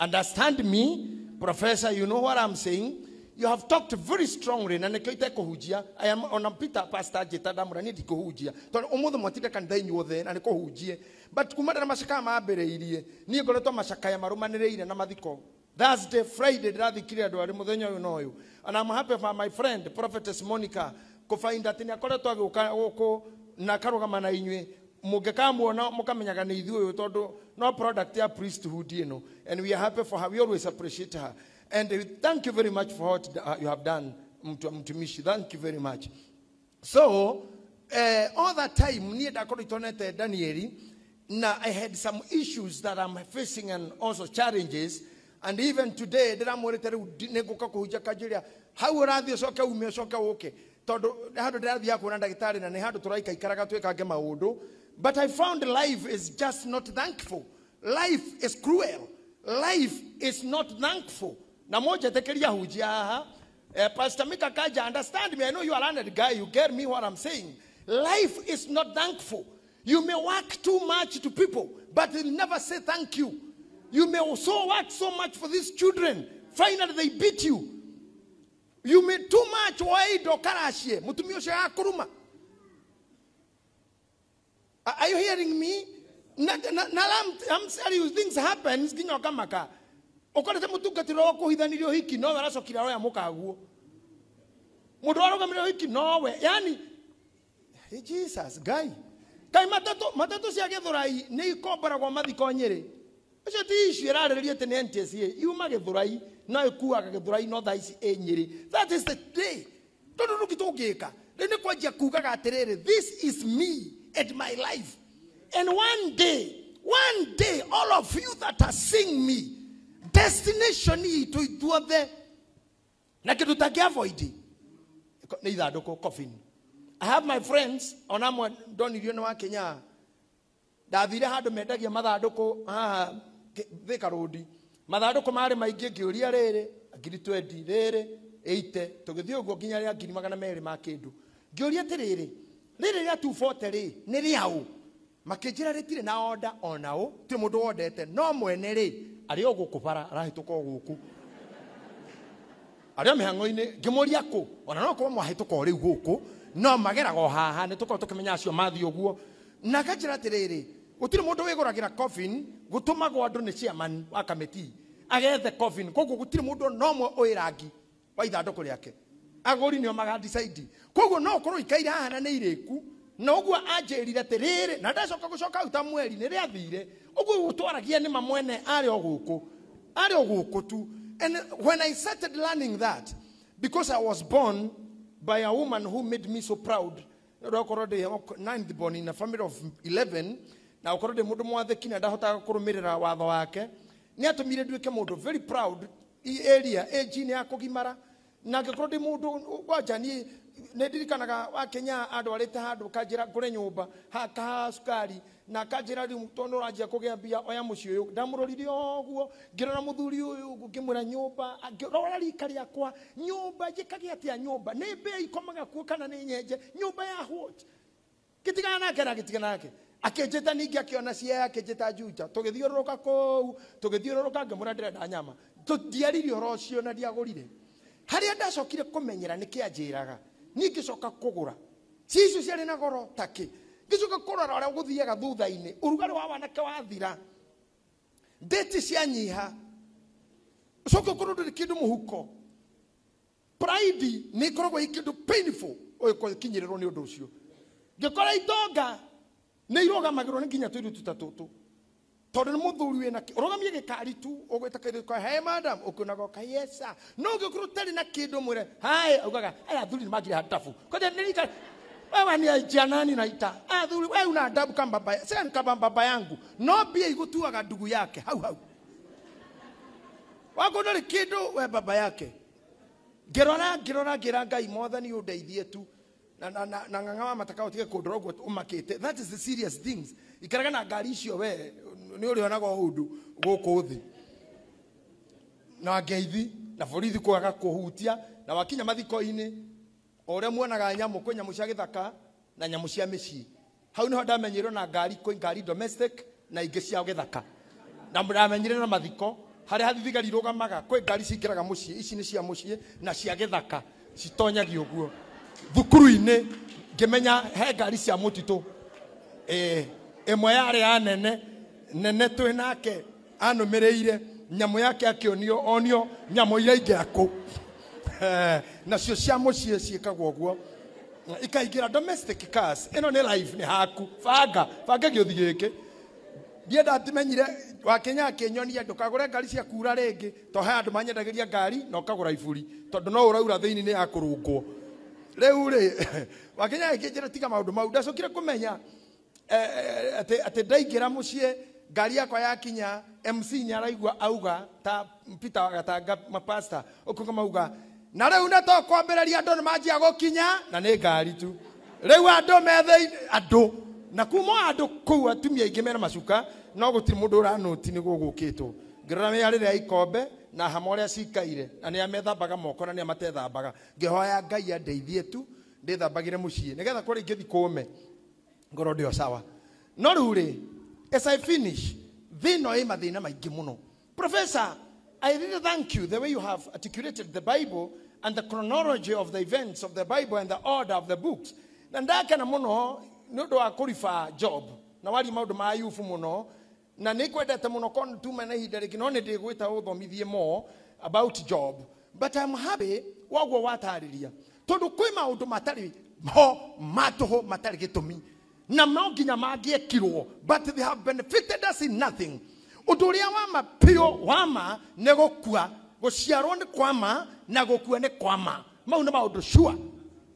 C: Understand me, professor, you know what I'm saying. You have talked very strongly na nĩkĩo itekũhunjia. I am on Peter pastor njĩta ndamũra niĩ ndikũhunjia tondũ ũmũthĩ mwatinde kanitha inyuothe na nĩkũhunjie, but kuma rĩrĩa macakaya mambĩrĩirie niĩ ngoretwo macakaya marũmanĩrĩire na mathiko. Thursday, Friday ndĩrathikire andũ arĩ mũthenya ũyũ na ũyũ, and I'm happy for my friend Prophetess Monica kũfind atĩ nĩ akoretwo agĩũka gũkũ na akarũgama na inyuĩ. Mũngĩkamuona mũkamenyaga nĩ ithuĩ ũyũ tondũ no product ya priesthood ĩno, and we are happy for her. We always appreciate her, and we thank you very much for what you have done, mtumishi. Thank you very much. So all that time niĩ ndakorwo itonete Danieli na I had some issues that I'm facing and also challenges, and even today ndĩramwĩrĩte rĩu nĩngũka kũhunjia kanjĩria hau ũrathiĩ ũcoke ume ũcoke ũke tondũ handũ ndĩrathiaga kuona ndagĩtarĩ na nĩ handũ tũraikaikaraga twĩkange maũndũ. But I found life is just not thankful. Life is cruel. Life is not thankful. Na mũnjĩtĩkĩria hunjia haha. Pastor Mika Kaja, understand me. I know you are a learned guy. You get me what I'm saying. Life is not thankful. You may work too much to people, but they'll never say thank you. You may also work so much for these children. Finally, they beat you. You may too much waido karashie. Mutumia ũcio akuruma. Are you hearing me? I'm telling you, things happen. Nginya ũkamaka. Ũkorete mũtungatĩri wa kũhithanĩrio hiki nowe aracokire aroya mũkaguo. Mũndũ warũgamĩrĩire hiki nowe. Yani, hey Jesus, guy. Kai matatũ cia Gĩthũrai nĩ ikomboragwo mathiko Nyĩrĩ. Ũcio ti issue ĩrarĩrĩria atĩ nĩ NTSA. Yuma Gĩthũrai, no ĩkuaga Gĩthũrai no thaa ici ĩ Nyĩrĩ. That is the day. Tondũ ndũngĩ tũngĩka. Rĩu nĩ kwanjia kugaga atĩrĩrĩ, this is me and my life. And one day, all of you that are seeing me, destination itũ ithuothe na kĩndũ tangĩ-avoid nĩ ithandũkũ, coffin. I have my friends, ona amwe ndonirio nĩ wa Kenya. Ndathire handũ mendagia mathandũkũ haha Thika Road. Mathandũkũ marĩ maingĩ, ngĩũria rĩrĩ ngiri 20, rĩrĩ 80, tũgĩthiĩ ũguo nginya rĩa ngiri magana merĩ ma kĩndũ. Ngĩũria atĩrĩrĩ, rĩrĩ rĩa 240 rĩ nĩ rĩaũ? Makĩnjĩra rĩtirĩ na order ona ũ, ti mũndũ wondete, no mwene rĩ arĩ o gũkũ bara arahĩtũka o gũkũ, arĩ o mĩhang'o-inĩ. Ngĩmũria kũ, ona no korwo mwahĩtũka o rĩu gũkũ, no mageraga o haha, nĩ tũkorwo tũkĩmenya acio mathiĩ ũguo. Na akanjĩra atĩrĩrĩ, gũtirĩ mũndũ wĩgũragĩra coffin, gũtũmagwo andũ nĩ chairman wa kamĩtĩ agethe coffin, koguo gũtirĩ mũndũ no ũmwe ũĩ rangi wa ithandũkũ rĩake, agũri nĩo magadecide. Koguo no ũkorwo ikaire haha na nĩ irĩku, na ũguo anjĩrire atĩrĩrĩ, na ndacoka gũcoka hau ta mweri nĩ rĩathire ũguo gũtwaragia nĩ mamwene arĩ o gũkũ, arĩ o gũkũ tu. And when I started learning that, because I was born by a woman who made me so proud, ũkorwo ndĩ ninth born in a family of 11, na ũkorwo ndĩ mũndũ mwathĩki na ndahotaga kũrũmĩrĩra watho wake, nĩ atũmire nduĩke mũndũ very proud area age-inĩ ya kũgimara. Na angĩkorwo ndĩ mũndũ kwanja niĩ nĩ ndirikanaga wa Kenya andwarĩte handũ kanjĩra ngũre nyũmba hakaha cukari, na kanjĩra rĩu tondũ ũranjia kũgĩa mbia oya mũciĩ ũyũ. Ndamũrorire ũguo ngĩrora mũthuri ũyũ ũguo ngĩmwĩra nyũmba, ngĩrora rika rĩakwa, nyũmba njĩkage atĩa nyũmba, nĩ mbĩa ikomaga kuo kana nĩ nyenje, nyũmba ya what? Ngĩtigana nake na ngĩtigana nake. Akĩnjĩta ningĩ akĩona Siaya, akĩnjĩta Juja, tũgĩthiũrũrũka kũu, tũgĩthiũrũrũka ngĩmwĩra ndĩrenda nyama. Ndiaririe ũhoro ũcio na ndiagũrire. Harĩa ndacokire kũmenyera nĩ kĩanjĩraga, niĩ ngĩcoka kũgũra. Ci icio ciarĩ na goro takĩ. Ngĩcoka kũrora ũrĩa gũthiaga thutha-inĩ, ũrugarĩ wa wanake wathira, ndĩti cianyiha, ũcoke ũkorwo ndũrĩ kĩndũ mũhuko. Pride nĩ ĩkoragwo ĩ kĩndũ painful ũgĩkinyĩrĩrwo nĩ ũndũ ũcio. Ngĩkora itonga nĩ irũgamagĩrwo nĩ nginya tũirĩtu ta tũtũ, tondũ nĩ mũthuri wĩna kĩ, ũrũgamie gĩkari tu ũgwĩta kairĩtu ka, hey madam, ũkĩonaga ũka, yes sir. No ũngĩkorwo ũtarĩ na kĩndũ mwĩre hi, augaga aya athuri nĩ mangire hatabu. Kwanja nĩ rika, wewe ni janani na ita. Athuri wewe una adabu kama baba, sasa kama baba yangu. No mbia igutuaga ndugu yake hau hau. Wako ndũrĩ kĩndũ we baba yake. Ngĩrora ngĩrora ngĩra Ngai mwathani ũndeithie tu. Na na na na ng'ang'a wa mataka ũtige kũndora ũguo ũmakĩte. That is the serious things. Ikaraga na ngari icio we nĩ ũrĩonaga ũndũ gũkũ thĩ. Na ngeithi na borithi kwaga kũhutia, na wakinya mathiko-inĩ o ũrĩa muonaga nyamũ, kwĩ nyamũ cia gĩthaka na nyamũ cia mĩciĩ. Hau nĩho ndamenyirwo na ngari, kwĩ ngari domestic na ingĩ cia gĩthaka. Na ndamenyire na mathiko. Harĩa thigari irũgamaga kwĩ ngari cingĩraga mũciĩ, ici nĩ cia mũciĩ na cia gĩthaka citonyagio ũguo. Thukuru-inĩ ngĩmenya he ngari cia mũtitũ. Ĩmwe yarĩ ya nene nene twĩ nake anũmĩrĩire nyamũ yake akĩonio onio nyamũ iria ingĩra kũ. Nacio cia mũciĩ ciĩkagwo ũguo, ikaingĩra domestic cars. Ĩno nĩ life, nĩ haku banga banga gĩũthi gĩkĩ. Ndiĩ ndatimenyire Wakenya akĩnyonia ndũkagũre ngari cia kura rĩngĩ, to he andũ manyendagĩria ngari na ũkagũra iburi tondũ no ũraura thĩinĩ nĩ ya kũrũngwo. Rĩu rĩ Wakenya akĩnjĩra tiga maũndũ mau. Ndacokire kũmenya atĩ ndaingĩra mũciĩ ngari yakwa yakinya, MC nĩaraigua auga ta Peter Wagatanga mapasta ũkuga mauga na rĩu nĩ tũkwambĩrĩria andũ nĩmanjia gũkinya na nĩ ngari tu. Rĩu andũ me thĩinĩ andũ na kuma andũ kũu atumia aingĩ mena macuka no gũtirĩ mũndũ ũranũti nĩ gũgũkĩtwo. Ngĩrora mĩarĩre ya ikombe na hama ũrĩa cikaire na nĩa methambaga moko na nĩa matethambaga. Ngĩhoya Ngai andeithie tu ndĩthambagĩre mũciĩ nĩgetha kũrĩa ingĩthiĩ kũme ngorwo ndĩ o sawa. No rĩu rĩ, as I finish, thĩna ĩ mathĩna maingĩ mũno. Professor, I really thank you the way you have articulated the Bible and the chronology of the events of the Bible and the order of the books. Na ndakena mũno nĩ ũndũ wa kũriba Job na waria maũndũ ma Ayubu mũno, na nĩ kwendete mũno korwo tuma na ihinda rĩngĩ no nĩ ndĩgwĩta ũthomithie more about Job. But I'm happy waguo watarĩria tondũ kwĩ maũndũ matarĩ ho matũhũ matarĩ gĩtũmi na no nginya mangĩekirwo, but they have benefited us in nothing. Ũndũ ũrĩa wa ma piũ wa ma nĩ gũkua, gũciarwo nĩ kwa ma na gũkua nĩ kwa ma. Mau nĩ maũndũ sure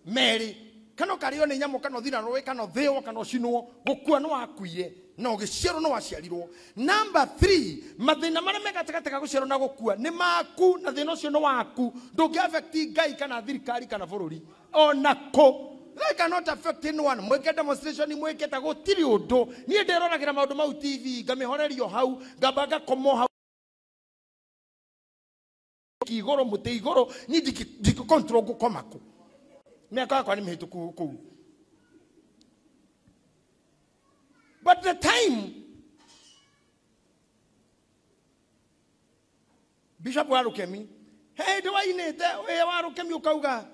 C: merĩ, kana ũkarĩo nĩ nyamũ kana ũthira rũĩ kana ũthĩo kana ũcinwo, gũkua nĩ wakuire na ũgĩciarwo nĩ waciarirwo. Number 3, mathĩna marĩa me gatagatĩ ga gũciarwo na gũkua nĩ maku na thĩna ũcio nĩ waku, ndũngĩ affect Ngai kana thirikari kana bũrũri ona kũ. They cannot affect anyone. Mweke demonstration mweke ta gũtirĩ ũndũ. Niĩ ndĩroragĩra maũndũ mau TV, ngamĩhorerio hau, ngamba ngakomwo hau igũrũ mũtĩ igũrũ, niĩ ndingĩ control ngũkoma kũ. Mĩaka yakwa nĩ mĩhĩtũku kũu. But the time Bishop wa Rukemi, hey, ndĩ wainĩte wĩ wa Rukemi ũkauga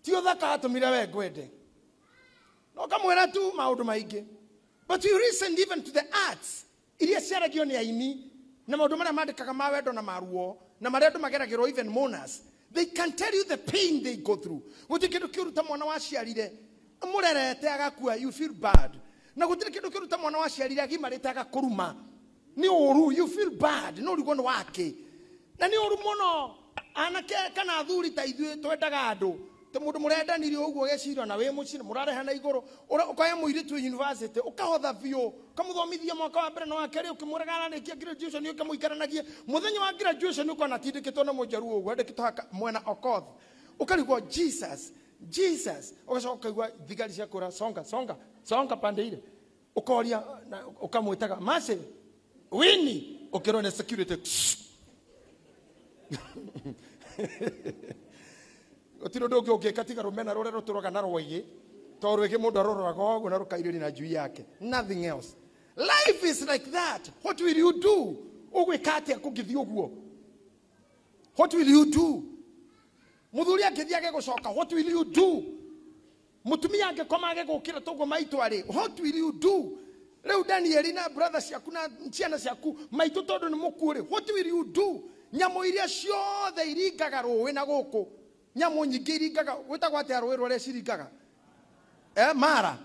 C: ti ũthaka atũmire we ngwende. No kamwĩra tu maũndũ maingĩ. But you listen even to the arts iria ciaragio nĩ aini na maũndũ marĩa mandĩkaga ma wendo na maruo na marĩa andũ mageragĩrwo, even mourners, they can tell you the pain they go through. Gũtirĩ kĩndũ kĩũru ta mwana waciarire mũrerete agakua, you feel bad. Na gũtirĩ kĩndũ kĩũru ta mwana waciarire agimarĩte agakũruma, nĩ ũru, you feel bad, no ũrigwo nĩ wake. Na nĩ ũru mũno anake kana athuri ta ithuĩ twendaga andũ ta mũndũ mũrendanire ũguo gĩcirio na wĩ mũciĩ mũrarehana igũrũ, ũkoya mũirĩtu university ũkahotha biũ ũkamũthomithia mwaka wa mbere na wa kerĩ ũkĩmũraga ararĩkia graduation ũkamũikaranagia mũthenya wa graduation ũkona atindĩkĩtwo na mũnjaruo ũguo andĩkĩtwo mwena Okoth, ũkarigwo Jesus Jesus, ũgacoka ũkaigua thigari cia kũra songa songa songa pande ile, ũkoria ũkamwĩtaga Mercy Winnie, ũkĩrwo nĩ security. Gũtirĩ ũndũ ũngĩ ũngĩka tiga rũmena rũrĩa rũtũraga na rwaigĩ, to rwĩgĩ mũndũ arũroraga ũguo na rũkairĩria na njui yake. Nothing else. Life is like that. What will you do? Ũgwĩka atĩa kũngĩthiĩ ũguo? What will you do? Mũthuri angĩthiĩ age gũcoka, what will you do? Mũtumia angĩkoma age gũkĩra toguo maitũ arĩ, what will you do? Rĩu Danieli na brother ciaku na ciana ciaku maitũ tondũ nĩ mũkuũ rĩ, what will you do? Nyamũ iria ciothe iringaga rũĩ na gũkũ, nyamũ nyingĩ iringaga, gwĩtagwo atĩa rũĩ rũrĩa ciringaga? Mara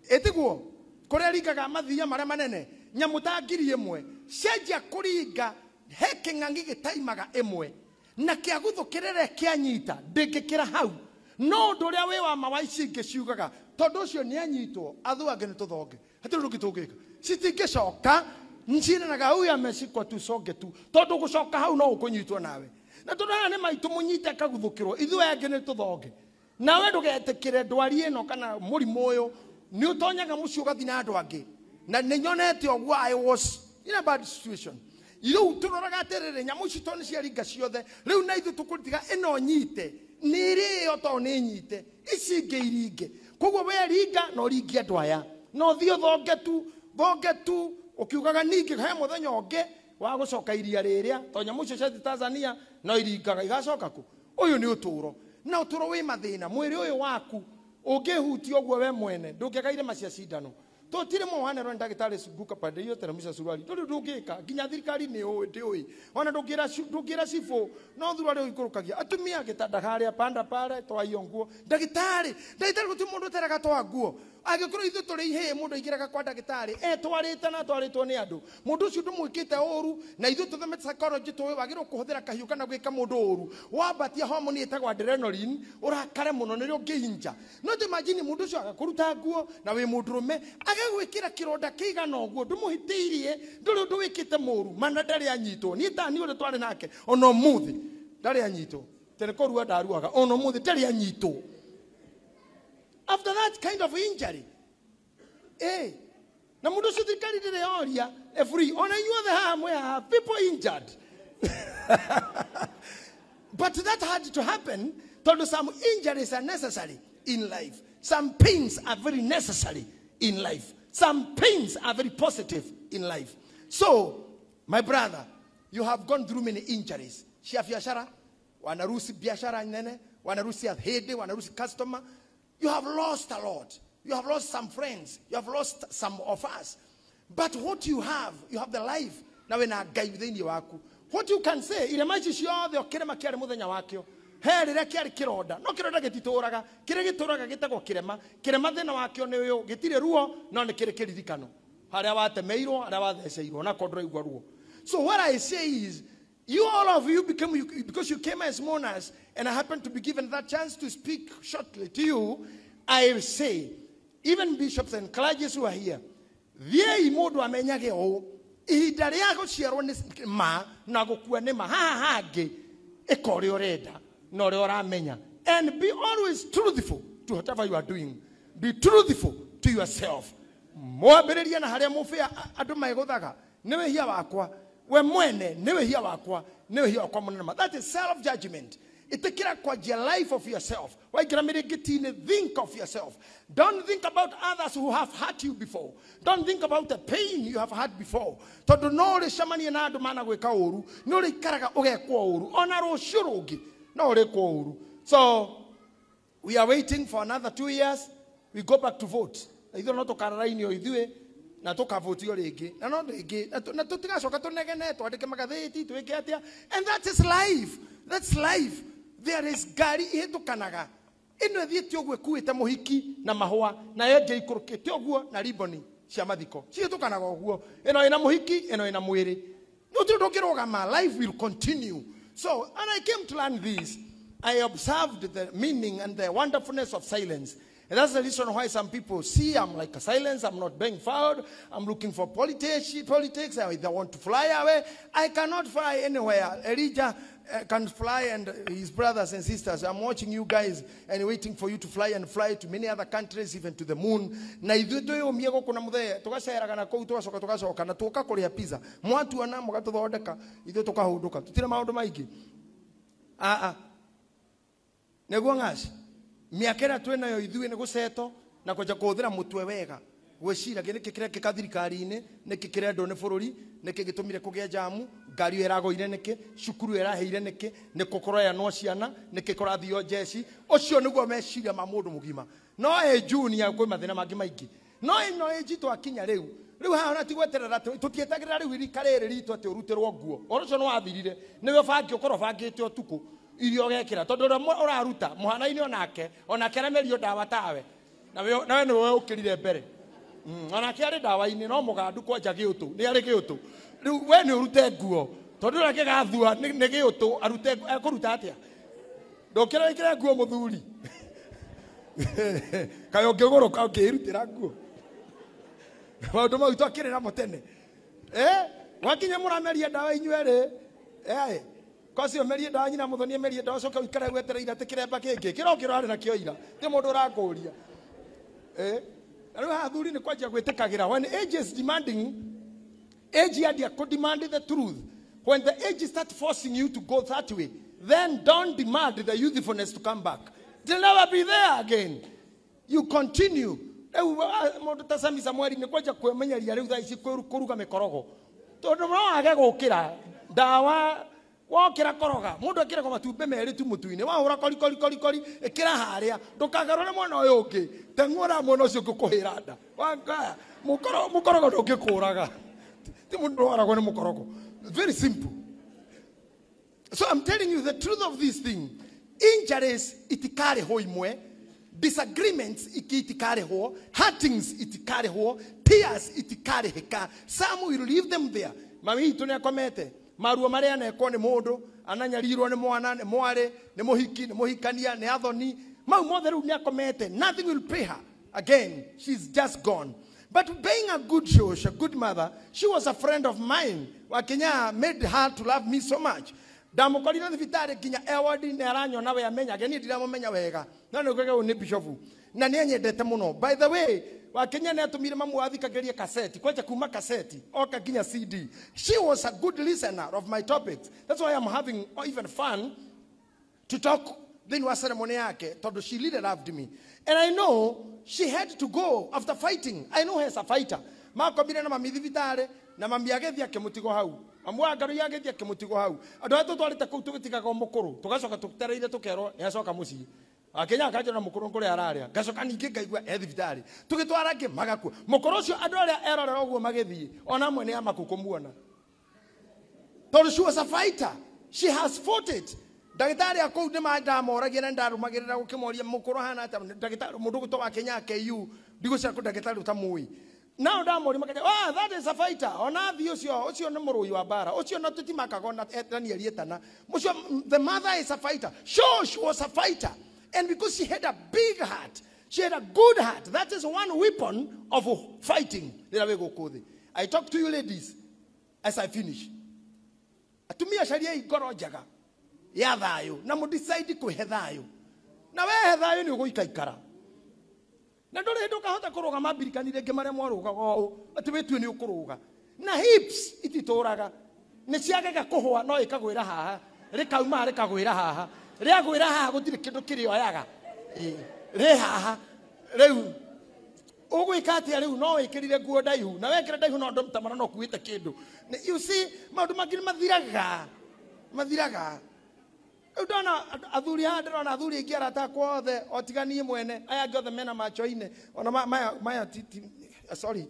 C: ĩtiguo kũrĩa ringaga mathia marĩa manene, nyamũ ta 1,000 cianjia kũringa he kĩng'ang'i gĩtaimaga ĩmwe na kĩaguthũkĩrĩre kĩanyita ndĩngĩkĩra hau. No ũndũ ũrĩa wĩ wa ma wa ici ingĩ ciugaga tondũ ũcio nĩanyitwo athu angĩ nĩ tũthonge, hatirĩ ũndũ ũngĩ tũngĩka, citingĩcoka ncinanaga huyu ameshikwa tusonge tu, tondũ gũcoka hau no ũkũnyitwo nawe. Na tondũ haha nĩ maitũ mũnyite akaguthũkĩrwo, ithuĩ angĩ nĩ tũthonge. Nawe ndũgetĩkĩre ndwari ĩno kana mũrimũ ũyũ nĩ ũtonyaga mũciĩ ũgathiĩ na andũ angĩ. Na nĩ nyonete ũguo, I was in a bad situation. Rĩu tũroraga atĩrĩrĩ, nyamũ ici tondũ nĩ ciaringa ciothe, rĩu na ithuĩ tũkũtiga ĩno nyite, nĩ ĩrĩo tondũ nĩ nyite, ici ingĩ iringe. Koguo we ringa na ũringie andũ aya, na ũthiĩ ũthonge tu, thonge tu, ũkiugaga ningĩ he mũthenya ũngĩ wa gũcoka iria rĩrĩa to nyamũ icio cia Tanzania no iringaga igacoka kũ. Ũyũ nĩ ũtũũro, na ũtũũro wĩ mathĩna. Mwĩrĩ ũyũ waku ũngĩhutia ũguo we mwene ndũngĩagaire macia cindano. Tũtirĩ mwanero ndagĩtarĩ cunguka pande iyo teremsha suruali ndũrĩ ndũngĩka nginya thirikari nĩ ũĩ ndĩũĩ ona ndũngĩra cibũ no thurari ũikũrũkagia atumia gĩtanda harĩa panda pale toa iyo nguo. Ndagĩtarĩ gũtirĩ mũndũ ũteraga toa nguo. Angĩkorwo ithuĩ tũrĩ ihĩĩ mũndũ aingĩraga kwa ndagĩtarĩ etwarĩte na atwarĩtwo nĩ andũ, mũndũ ũcio ndũmwĩkĩte ũru, na ithuĩ tũthomete psychology tũĩ wagĩrĩirwo kũhũthĩra kahiũ kana gwĩka mũndũ ũru. Wambatia hormone ĩtagwo adrenaline ũrakare mũno nĩrĩo ũngĩinja. No tũ imagine mũndũ ũcio agakũruta nguo na wĩ mũndũrũme agagwĩkĩra kĩronda kĩigana ũguo ndũmũhĩtĩirie, ndũrĩ ũndũ wĩkĩte mũru, mana ndarĩ anyitwo. Niĩ ta niĩ ũrĩa twarĩ nake ona ũmũthĩ ndarĩ anyitwo, tene kũrua ndaruaga, ona ũmũthĩ ndarĩ anyitwo. After that kind of injury, na mundu ũcio thirikari ndĩrĩ yoria free ona inyuothe haha mwĩ haha people injured. But that had to happen tondu some injuries are necessary in life. Some pains are very necessary in life. Some pains are very positive in life. So, my brother, you have gone through many injuries. Cia biashara, wanarusi biashara nene, wanarusi hede, wanarusi customer. You have lost a lot. You have lost some friends. You have lost some of us. But what you have the life. Na wena Ngai thĩinĩ waku. What you can say, irema ici ciothe o kĩrema kĩarĩ mũthenya wakĩo. He rĩrĩa kĩarĩ kĩronda. No kĩronda gĩtitũraga. Kĩrĩa gĩtũraga gĩtagwo kĩrema. Kĩrema thĩna wakĩo nĩ ũyũ, gĩtirĩ ruo, no nĩ kĩrĩ kĩririkano. Harĩa watemeirwo, harĩa watheceirwo, na korwo ndũraigua ruo. So what I say is, you all of you became, because you came as mourners, and I happened to be given that chance to speak shortly to you, I say, even bishops and clergies who are here, thiĩi mũndũ amenyage ũũ, ihinda rĩa gũciarwo nĩ ma na gũkua nĩ ma, haha hangĩ ĩka ũrĩa ũrenda na ũrĩa ũramenya. And be always truthful to whatever you are doing. Be truthful to yourself. Mwambĩrĩrie na harĩa mũbĩa andũ megũthaga, nĩ wĩhia wakwa. We mwene nĩ wĩhia wakwa, nĩ wĩhia wakwa mũnene ma. That is self-judgment. Itikira kwanjia life of yourself. Waingĩra mĩrĩngĩti-inĩ, think of yourself. Don't think about others who have hurt you before. Don't think about the pain you have had before. Tondũ no ũrĩcemanie na andũ managwĩka ũru, nĩ ũrĩikaraga ũgekwo ũru, ona rũciũ rũngĩ no ũrĩkwo ũru. So we are waiting for another 2 years. We go back to vote. Na ithuĩ no tũkararainio ithuĩ na tũkavotio rĩngĩ na no rĩngĩ na tũtigacoka tũnegene twandĩke magathĩti twĩke atĩa. And that is life. That's life. There is ngari ihĩtũkanaga ĩno ĩthiĩte ũguo ĩkuĩte mũhiki na mahũa, nayo ĩngĩ ikũrũkĩte ũguo na riboni cia mathiko cihĩtũkanaga ũguo, ĩno ĩna mũhiki, ĩno ĩna mwĩrĩ. Gũtirĩ ũndũ ũngĩrũgama. Life will continue. So, and I came to learn this. I observed the meaning and the wonderfulness of silence. And that's the reason why some people see I'm like a silence, I'm not being fouled, I'm looking for politics, I want to fly away. I cannot fly anywhere. Elijah can fly and his brothers and sisters. I'm watching you guys and waiting for you to fly and fly to many other countries, even to the moon. Na ithuĩ twĩyũmie gũkũ na mũthee, tũgaceraga na kũu, tũgacoka tũgacoka na tũka kũrĩa pizza. Mwatuona mũgatũthondeka, ithuĩ tũkahũndũka. Tũtirĩ maũndũ maingĩ. Nĩguo ng'aci. Mĩaka ĩrĩa twĩnayo ithuĩ nĩ gũceto na kwanja kũhũthĩra mũtwe wega gwĩciragia nĩkĩ kĩrekĩka thirikari-inĩ, nĩkĩ kĩrendwo nĩ bũrũri, nĩkĩ gĩtũmire kũgĩe jamu, ngari ĩyo ĩragũire nĩkĩ, cukuru ĩyo ĩraheire nĩkĩ, nĩkũ kũroyanwo ciana, nĩkĩ kũrathio njeci. Ũcio nĩguo meciria ma mũndũ mũgima. No ĩ junior kwĩ mathĩna mangĩ maingĩ. No ĩno ĩnji twakinya rĩu, rĩu haha ona ti gweterera, tũtietagĩrĩra rĩu irika rĩrĩ ritũ atĩ ũrutĩrwo nguo. Ũhoro ũcio nĩ wathirire, nĩwe ũbangi ũkorwo ũbangĩte ũtukũ irio ũgekĩra, tondũ ũrĩa ũraruta mũhanaine onake aramerio ndawa tawe, nawe nĩwe ũkĩrire mbere. Onake arĩ ndawa-inĩ no mũgandu kwanja gĩũtũ, nĩ arĩ gĩũtũ. Rĩu we nĩ ũrute nguo, tondũ ũrĩa kĩgathua nĩ gĩũtũ, arute ekũruta atĩa? Ndũkĩra wĩkĩre nguo mũthuri. Kaĩ ũngĩgũrũka ũngĩĩrutĩra nguo. Maũndũ mau twakĩrĩ namo tene. Wakinya mũrameria ndawa inyuĩ erĩ. Kocio merie ndawa nyina mũthoni merie ndawa coka ũikare wetereire atĩ kĩremba kĩngĩ kĩro kĩrarĩ nakĩo ira ti mũndũ ũrakũria. Na rĩu haha athuri nĩ kwanjia gwĩtĩkagĩra. When age is demanding, age yandia kũ demand the truth. When the age start forcing you to go that way, then don't demand the youthfulness to come back. They'll never be there again. You continue. Rĩu mũndũ ta Sami Samueli nĩ kwanja kwĩmenyeria rĩu thaa ici kũruga mĩkorogo. Tondu no age gukira ndawa wokira koroga mundu akira matumbi meri tu mutu-ini wahura kori kori kori kori ikira haria ndukagarure mwena uyu ungi teng'ura mwena ucio ngukuhira nda wanga mukorogo ndungikuraga ti mundu waragwo ni mukorogo. Very simple. So I'm telling you the truth of this thing. Injuries itikarihwo imwe, disagreements itikarihwo, hurtings itikarihwo, tears itikarihika. Some will leave them there. Mami itu ni akomete maruo maria anekwo ni mundu ananyarirwo ni mwana ni mwari ni muhiki ni muhikania ni athoni mau mothe riu ni akomete. Nothing will pay her again. She's just gone. But being a good shosh, a good mother, she was a friend of mine. Wakenya made her to love me so much. Ndamukorire thibitari nginya award ni aranyona we amenyage ni ndiramumenya wega no ni kwega ni bishop na ni anyendete muno. By the way, Wakenya ni atumire mamu athikagiria cassette kwacha kuma cassette oka nginya CD. She was a good listener of my topics. That's why I'm having even fun to talk then wa ceremony yake tondu she really loved me. And I know she had to go after fighting. I know her as a fighter. Makomire na mami thibitari na mami agethia akimutigo hau. Amwa ngaro yagethia akimutigo hau. Andu aya tutwarite kuu tugitigaga mukuru tugacoka tutereire tukerwo ni acoka mucii. Akenya akanjona mukuru kuria araria ngacoka ningi ngaigua e thibitari tugitwara ngi magakua mukuru ucio andu aria erorera uguo magithii ona amwe ni amaku kumuona tondu she was a fighter. She has fought it. Ndagitari akuu ni mandamoragia na ndarumagirira gukimoria mukuru hana ata ndagitari mundu gutwa wa Kenya KU ndigucira ndagitari utamui nao ndamori makaja, ah, that is a fighter. Ona thi ucio ucio ni murui wa bara ucio na tutimakaga na Daniel yetana mucio. The mother is a fighter. Sure, she was a fighter. And because she had a big heart, she had a good heart. That is one weapon of fighting. I talk to you ladies as I finish. Atumia sharia igoro njaga ya thayo na mudecide kuhe thayo na wehe thayo ni uguikaikara na nduri hindi ukahota kuruga mambirikani ringi maria mwarugaga ũũ ati wĩtue nĩ ũkũrũga na hips ititũraga nĩ ciagaga kũhũa no ĩkagwĩra haha rĩkauma rĩkagwĩra haha rĩagwĩra haha gũtirĩ kĩndũ kĩrĩoyaga rĩ haha rĩu ũgwĩka atĩa rĩu no wĩkĩrire nguo ndaihu na wekĩra ndaihu no ndũmtamara no ũkuĩte kĩndũ. You see maũndũ mangĩ nĩ mathiraga mathiraga. Rĩu ndona athuri haha ndĩrona athuri aingĩ arata akwa othe o tiga niĩ mwene aya angĩ othe mena macho-inĩ ona maya maya sorry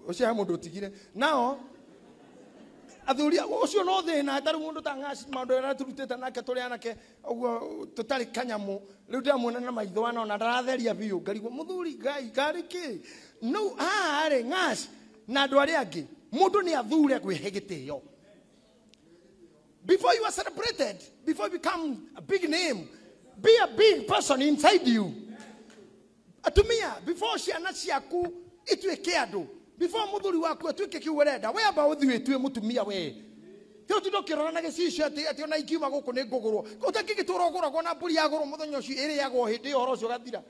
C: ũcio he mũndũ ũtigire nao athuri ũcio no thĩna tarĩu mũndũ ta ngaci maũndũ marĩa tũrutĩte nake tũrĩ anake ũguo tũtarĩ kanyamũ rĩu ndĩramuona na maitho ana ona ndaratheria biũ ngarigwo mũthuri ngai ngarĩ kĩ no haha rĩ ngaci na andũ arĩa angĩ mũndũ nĩ athure kwĩhe gĩtĩo. Before you are celebrated, before you become a big name, be a big person inside you. Atumia, before ciana ciaku ituĩke andũ, before muthuri waku atuĩke kĩu ũrenda, we amba ũthiĩ ũtue mũtumia we. Ti ũtinde ũkĩrora na gĩcicio atĩ ona ingiuma gũkũ nĩ ngũgũrwo. Ũtangĩgĩtũra ũgũragwo na mbũri yagũrwo mũthenya ũcio ĩrĩagwo hĩndĩ ĩyo ũhoro ũcio ũgathira.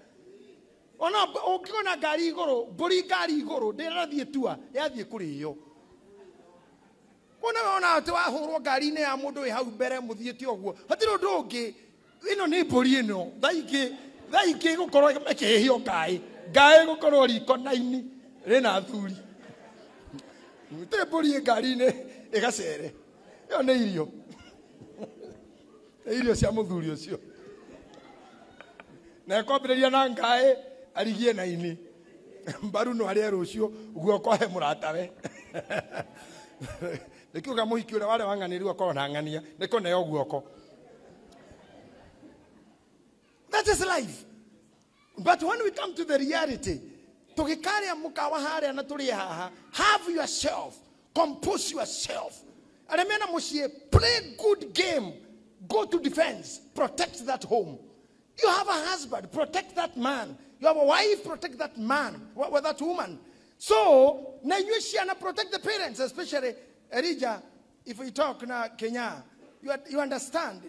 C: Ona ũngĩona ngari igũrũ, mbũri ngari igũrũ, ndĩrathiĩ tua, yathiĩ kũrĩo. Kuona wona atĩ wahũrwo ngari-inĩ ya mũndũ wĩ hau mbere mũthiĩte ũguo hatirĩ ũndũ ũngĩ ĩno nĩ mbũri ĩno thaa ingĩ ĩgũkorwo ĩkĩhĩhio ngaĩ ngaĩ ĩgũkorwo riko na-inĩ rĩna athuri gũtirĩ mbũri ĩ ngari-inĩ ĩgacere ĩyo nĩ irio nĩ irio cia mũthuri ũcio na ĩkwambĩrĩria na ngaĩ arigie na-inĩ mbaru no arĩe rũciũ guoko he mũratawe nĩkiuga mũhiki ũrĩa warĩ wang'anĩrĩu akorwo na ng'ania nĩkũneo guoko. That is life. But when we come to the reality, tũgĩkarĩa mũkawa harĩa na tũrĩe haha, have yourself, compose yourself. Arĩa mena mũciĩ, play good game, go to defense, protect that home. You have a husband, protect that man. You have a wife, protect that man, or that woman. So, na inyuĩ ciana, protect the parents, especially Elijah. If we talk now, Kenya, you understand.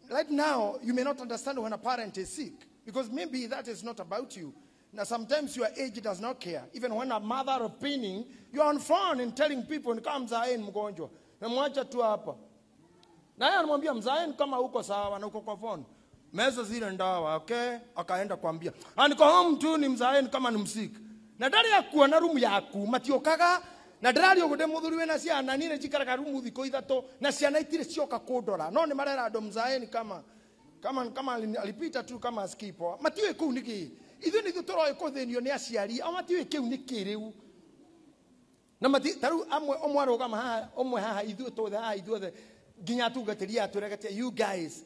C: Right now, you may not understand when a parent is sick, because maybe that is not about you. Now, sometimes your age does not care. Even when a mother of pinning, you are on phone and telling people, kama mzae ni mgonjwa, na mwacha tu hapa. Na yeye anamwambia mzae kama uko sawa na uko kwa phone. Meza zile ndawa, okay? Akaenda kuambia, "Ah, niko home tu ni mzae kama ni msiki." Na ndari ya kuwa na room yaku matiokaga Na ndĩraria ũguo ndĩ mũthuri wĩna ciana, niĩ nĩ njikaraga rumu thikũ 3 na ciana itirĩ cioka kũndora. No nĩ marera andũ mzae ni kama alipita tu kama askipo. Matiũĩ kũu nĩ kĩĩ. Ithuĩ nĩ ithuĩ tũroĩ kũthĩnio nĩ aciari, o matiũĩ kĩu nĩ kĩĩ rĩu. Na mati taru amwe ũmwe arũgama haha, ũmwe haha, ithuĩ tuothe haha, ithuothe nginya atungatĩri aya twĩraga you guys.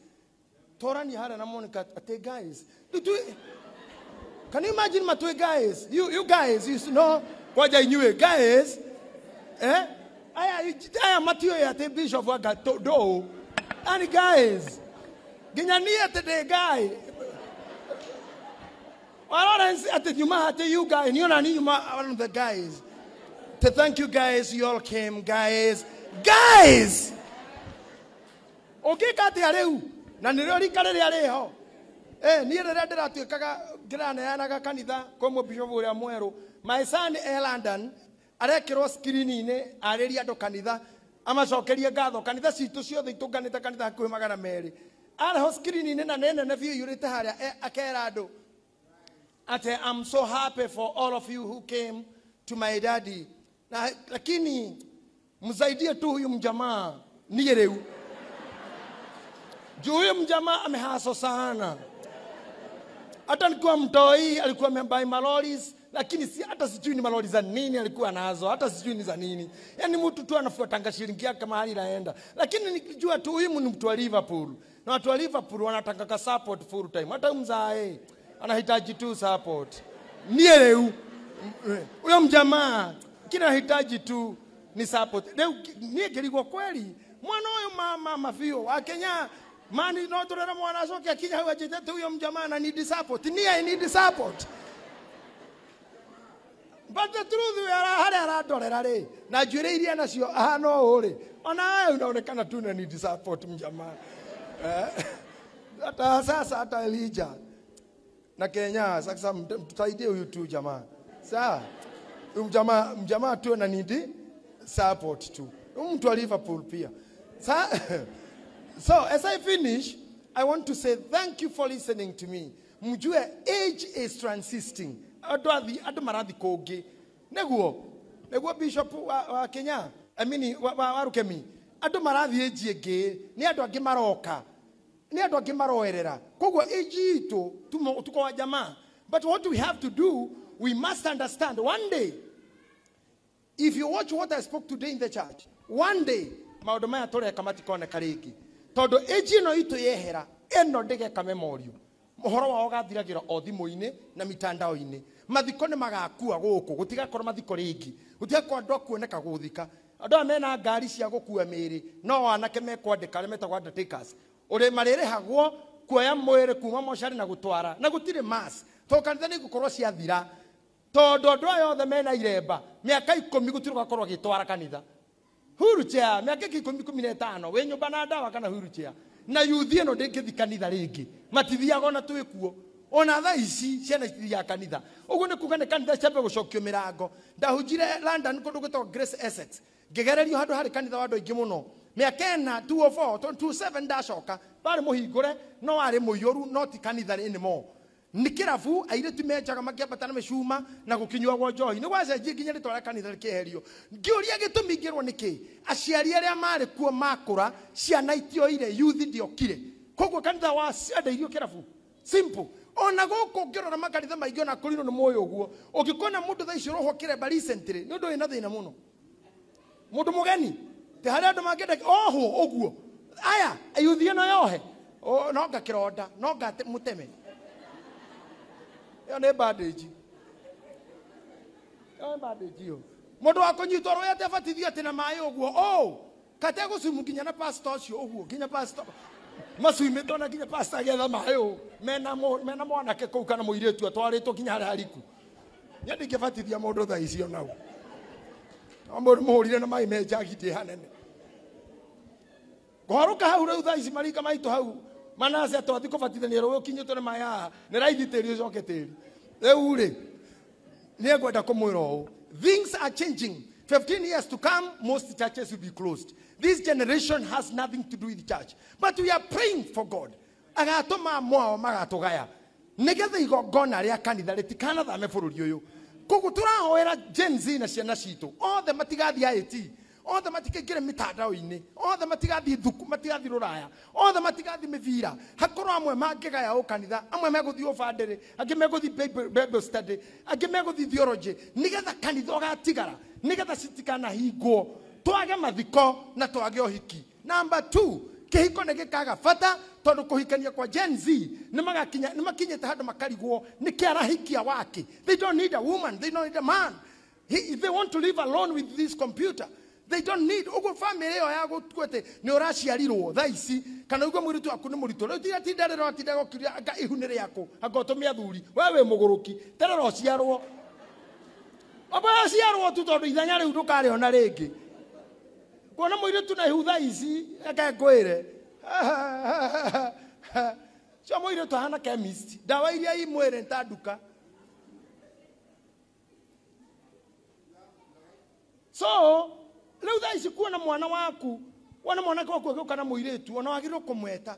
C: Torani harĩa na Monica atĩ guys. Can you imagine matwe guys? You guys, you know, kwaja inyuĩ guys. Eh? Aya matiũĩ atĩ bishop wa do. And guys, nginya niĩ atĩ ndĩ guy. Lawrence atĩ nyuma atĩ you guys, niĩ ona niĩ nyuma one of the guys. To thank you guys, you all came, guys. Guys! Ũngĩka atĩa rĩu? Na nĩrĩo rika rĩrĩa rĩho. Niĩ rĩrĩa ndĩratuĩkaga ngĩraneanaga kanitha kwĩ mũbishop ũrĩa mwerũ. My son e London arekĩrwo screen-inĩ arĩrie andũ kanitha amacokerie ngatho. Kanitha citũ ciothe itũnganĩte kanitha hakuhĩ 200. Arĩho screen-inĩ na nĩ nene biũ iyũrĩte harĩa akera andũ atĩ I'm so happy for all of you who came to my daddy. Na lakini msaidie tu huyu mjamaa niye rĩu. Juu huyu mjamaa amehaso sana. Hata nilikuwa mtoi alikuwa amebuy maloris, lakini si hata sijui ni malori za nini alikuwa nazo, hata sijui ni za nini. Yaani mtu tu anafuatanga shilingi yake mahali inaenda. Lakini nikijua tu huyu ni mtu wa Liverpool. Na watu wa Liverpool wanataka support full time. Hata mzae anahitaji tu support. Niye rĩu huyo mjamaa kila anahitaji tu ni support. Leo niye ngĩrigwo kweli mwana huyu mama mafio wa Kenya mani no turera mwana acoke akinya hau anjĩte huyo mjamaa na need support. Niye I need support. But the truth we are harĩa arandorera rĩ na njuĩrĩ iria nacio ahana ũũ rĩ ona wewe unaonekana tu na need support mjamaa. Hata sasa hata Elijah na Kenya sasa mtusaidie huyu tu jamaa. Sawa? Mjamaa tu na need support tu. Mtu wa Liverpool pia. So as I finish, I want to say thank you for listening to me. Mjue age is transisting. Andũ marathi kũngĩ. Nĩguo bishop wa Kenya, I mean wa Rukemi. Andũ marathi age ĩngĩ, nĩ andũ angĩ maroka. Nĩ andũ angĩ maroerera. Koguo age itũ tuko wa jamaa. But what we have to do, we must understand one day, if you watch what I spoke today in the church, one day maũndũ maya tũreka matikoneka rĩngĩ. Tondũ age ĩno itũ yehera, ĩno ndĩgeka memorial. Ũhoro wao ũgathiragĩra o thimũ-inĩ na mitandao-inĩ. Mathiko nĩ magakua gũkũ, gũtigakorwo mathiko rĩngĩ. Gũtigakorwo andũ a kuoneka gũthika. Andũ aya mena ngari cia gũkua mĩĩrĩ, no anake mekwandĩka arĩa metagwo undertakers. Ũrĩ marĩrĩhagwo kuoya mwĩrĩ kuma mocarĩ na gũtwara, na gũtirĩ mass. Tondũ kanitha nĩ igũkorwo ciathira. Tondũ andũ aya othe mena iremba, mĩaka 10 gũtirĩ ũgakorwo agĩtwara kanitha. Wheelchair, mĩaka 10 15, wĩ nyũmba na ndawa kana wheelchair. Na yuthi ĩno ndĩngĩthi kanitha rĩngĩ. Matithiaga ona twĩ kuo. Ona thaa ici ciana itithiaga kanitha. Ũguo nĩ kuga nĩ kanitha ciambe gũcokio mĩrango. Ndahunjire London kũndũ gwĩtagwo Grace Essex. Ngĩgererio handũ harĩ kanitha wa andũ aingĩ mũno. Mĩaka ĩna 204, 27 ndacoka, warĩ mũhingũre, no warĩ mũiyũru, no ti kanitha anymore. Nĩ kĩrabu airĩtu menjaga makĩambata na mĩcuma na gũkĩnyuagwo njohi. Nĩ gwacenjie nginya rĩtwa rĩa kanitha rĩkĩeherio. Ngĩũria gĩtũmi ngĩrwo nĩkĩ? Aciari arĩa marĩ kuo makũra, ciana itioire, youth ndĩokire. Koguo kanitha waciendeirio kĩrabu. Simple. Ona gũkũ ngĩrora makanitha maingĩ ona kũrinwo nĩ muoyo ũguo. Ũngĩkona mũndũ thaa ici ũrohwo kĩremba recently, nĩ ũndũ wĩna thĩna mũno. Mũndũ mũgeni, ti harĩ andũ mangĩenda ohwo ũguo. Aya, youth ĩno yohe. No ngakĩronda, no ngamũteme. Ĩyo nĩ bandage. Ĩyo nĩ bandage ĩyo. Mũndũ wa kũnyitwo rũĩ atebatithio atĩ na maĩ ũguo. Oh, kate gũcumu nginya na pastor ũcio ũguo, nginya pastor. Macuimĩtwo na nginya pastor agĩetha maĩ ũũ. Mena mwanake kũu kana mũirĩtu atwarĩtwo nginya harĩa hariku. Niĩ ndingĩbatithia mũndũ thaa ici ona ũ. No mũndũ mũhũrire na maĩ me njagi ndĩ hanene. Ngũharũka hau rĩu thaa ici marika maitũ hau. Manase atwathi kũbatithania rũĩ ũkinyĩtwo nĩ maĩ haha. Nĩ raithi tĩri ũcoke tĩri. Rĩu rĩ, nĩ ngwenda kũmwĩra ũũ. Things are changing. 15 years to come, most churches will be closed. This generation has nothing to do with the church. But we are praying for God. Agatũma mwao magatũgaya. Nĩgetha igongona rĩa kanitha rĩtikanathame bũrũri ũyũ. Koguo tũrahoera Gen Z na ciana citũ othe matigathiĩ IT, othe matikaingĩre mitandao-inĩ, othe matigathiĩ thuku, matigathiĩ rũraya, othe matigathiĩ mĩbira. Hakorwo amwe mangĩgaya ũkanitha, amwe megũthiĩ ũbandĩrĩ, angĩ megũthiĩ Bible study, angĩ megũthiĩ theology, nĩgetha kanitha ũgatigara, nĩgetha citikanahingwo, twage mathiko na twage ũhiki. Number 2, kĩhiko nĩ gĩkaga bata tondũ kũhikania kwa Gen Z nĩ makinyĩte handũ makarigwo nĩ kĩarahikia wake. They don't need a woman, they don't need a man. They want to live alone with this computer. They don't need uguo family ĩyo ya gũtua atĩ nĩ ũraciarirwo thaa ici kana uguo mũirĩtu waku nĩ mũritũ. Rĩu tiga tinda rĩrĩa watinda gũkiria anga ihu nĩ rĩaku, anga ũtũme athuri, we wĩ mũgũrũki, terera ũciarwo. Amba ũciarwo tu tondũ ithenya rĩu ndũkarĩona rĩngĩ. Kuona mũirĩtu na ihu thaa ici, reke ngwĩre. Cio mũirĩtu ahana chemist, ndawa iria i mwĩrĩ nĩ ta nduka. So rĩu thaa ici kuona mwana waku, wona mwanake waku agĩũka na mũirĩtu, ona wagĩrĩirwo kũmweta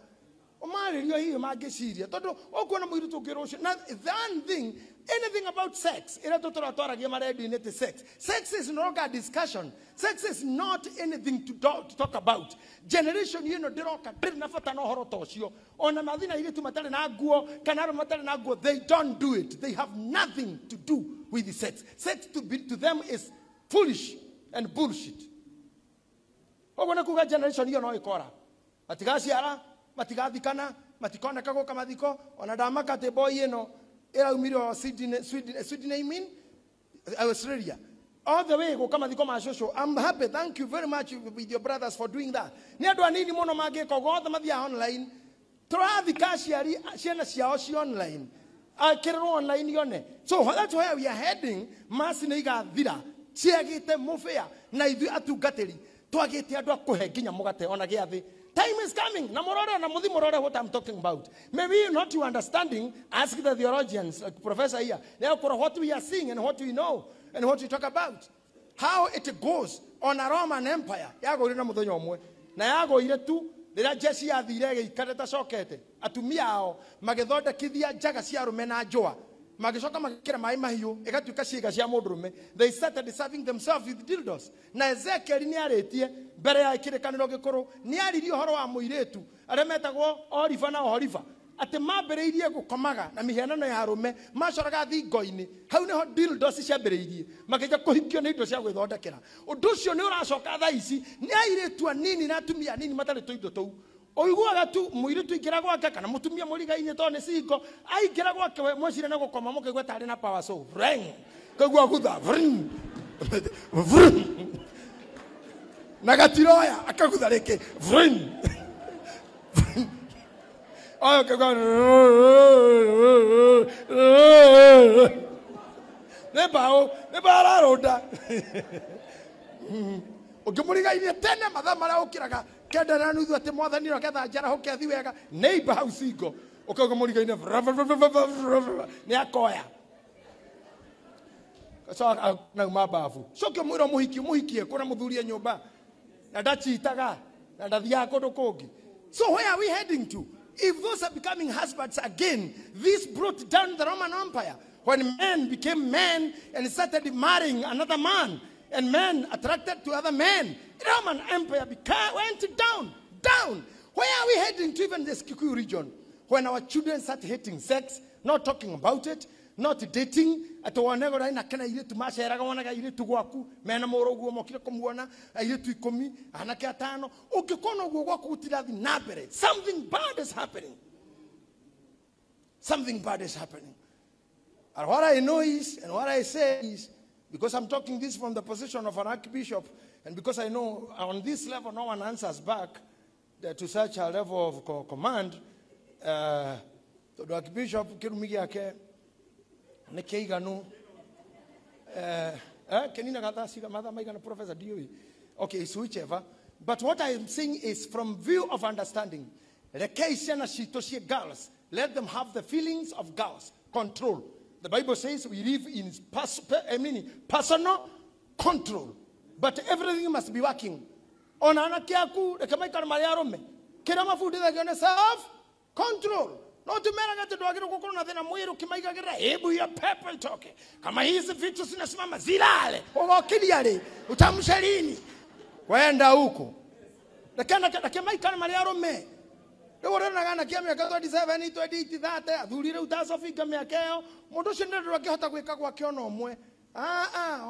C: ũmarĩrio hihi mangĩciria, tondũ ũkuona mũirĩtu ũngĩ rũciũ. Na that thing, anything about sex, ĩrĩa tũtũra twaragia maredio-inĩ atĩ sex. Sex is no longer a discussion. Sex is not anything to talk about. Generation ĩno ndĩroka ndĩrĩ na bata na ũhoro ta ũcio. Ona mathi na airĩtu matarĩ na nguo kana arũme matarĩ na nguo, they don't do it. They have nothing to do with the sex. Sex to them is foolish and bullshit. Ũguo nĩ kuga generation ĩyo no ĩkora. Matigaciara, matigathikana, matikoneka gũka mathiko. Ona ndamaka atĩ boy ĩno ĩraumire o Sydney, I mean, Australia. All the way gũka mathiko ma cũcũ. I'm happy, thank you very much with your brothers for doing that. Nĩ andũ anini mũno mangĩka ũguo, othe mathiaga online. Tũrathika aciari ciana ciao ci online. Akĩrĩrwo online yone. So that's where we are heading. Mass nĩ igathira ciagĩte mũbĩa na ithuĩ atungatĩri twagĩte andũ a kũhe nginya mũgate ona gĩathĩ. Time is coming. Na mũrore na mũthi mũrore what I'm talking about. Maybe not you understanding, ask the theologians like professor here. Therefore what we are seeing and what we know and what we talk about. How it goes on a Roman Empire. Yagũire na mũthenya ũmwe. Na yagũire tu rĩrĩa jeshi yathire ĩgĩikara ĩtacokete. Atumia ao magĩthondekithia njaga cia arũme na njũa. Magĩcoka magĩkĩra maĩ mahiũ ĩgatuĩka ciĩga cia mũndũrũme. They started serving themselves with dildos. Na Ezekiel nĩ arĩtie mbere ya kĩrĩkanĩro gĩkũrũ, nĩ aririe ũhoro wa mũirĩtu arĩa metagwo Oriba na Ohoriba, atĩ mambĩrĩirie gũkomaga na mĩhianano ya arũme, macoraga thingo-inĩ. Hau nĩho dildos ciambĩrĩirie, makĩanjia kũhikio nĩ indo cia gwĩthondekera. Ũndũ ũcio nĩ ũracoka thaa ici, nĩ airĩtu anini na atumia anini matarĩ tũindo tũu. Ũiguaga tu mũirĩtu aingĩra gwake kana mũtumia mũrigainĩ tondũ nĩ single, aingĩra gwake we mwecire na gũkoma mũkaigua tarĩ na power so vreng, kaigua gutha vreng vreng, na gatiroya akagutha rĩngĩ vreng, oyo kaigua nĩ mbaũ, nĩ mbaũ ararũnda. Ũngĩmũrigainie tene mathaa marĩa ũkĩraga kenda na nuthu atĩ mwathani no ketha njarahoke athi wega, neighbor hau single, ũkauga mũrigaine nĩ akoya. Coka nauma babu. Coke ũmwĩre mũhiki, mũhikie kũna mũthuri e nyũmba na ndachitaga na ndathiaga kũndũ kũngĩ. So where are we heading to? If those are becoming husbands again, this brought down the Roman Empire. When men became men and started marrying another man, and men attracted to other men, the Roman Empire went down, down. Where are we heading to, even this Kikuyu region? When our children start hating sex, not talking about it, not dating, atĩ wonego raina kena airĩtu maceraga wonaga airĩtu gwaku mena mũrũguo mokire kũmuona airĩtu ikũmi anake atano, ũngĩkona ũguo gwaku gũtirathi na mbere, something bad is happening. Something bad is happening. And what I know is, and what I say is, because I'm talking this from the position of an archbishop, and because I know on this level no one answers back to such a level of command, the archbishop kĩrumi gĩake nĩ kĩiganu, kĩninaga thaa cigana, mathaa maigana, professor ndiũĩ. Okay, it's whichever. But what I am saying is, from view of understanding, rekei ciana citũ ciĩ girls, let them have the feelings of girls, control. The Bible says we live in personal control. But everything must be working. Ona anake aku, reke maikare marĩ arũme. Kĩrĩa mabundithagio nĩ self control. No tumeraga ati ndwagĩrĩirwo gũkorwo na thĩna mwĩrĩ ũkĩmaigagĩrĩra, hebu hiyo pepo itoke, kama hizi vitu zinasimama zilale. Ũgokiria rĩ, utamsha lini kwenda huko? Reke maikare marĩ arũme. Rĩu ũronaga anake a mĩaka 27, 28, 30, athuri rĩu tacobinga mĩaka ĩyo, mũndũ ũcio nĩ ndangĩhota gwĩka gwake ona ũmwe.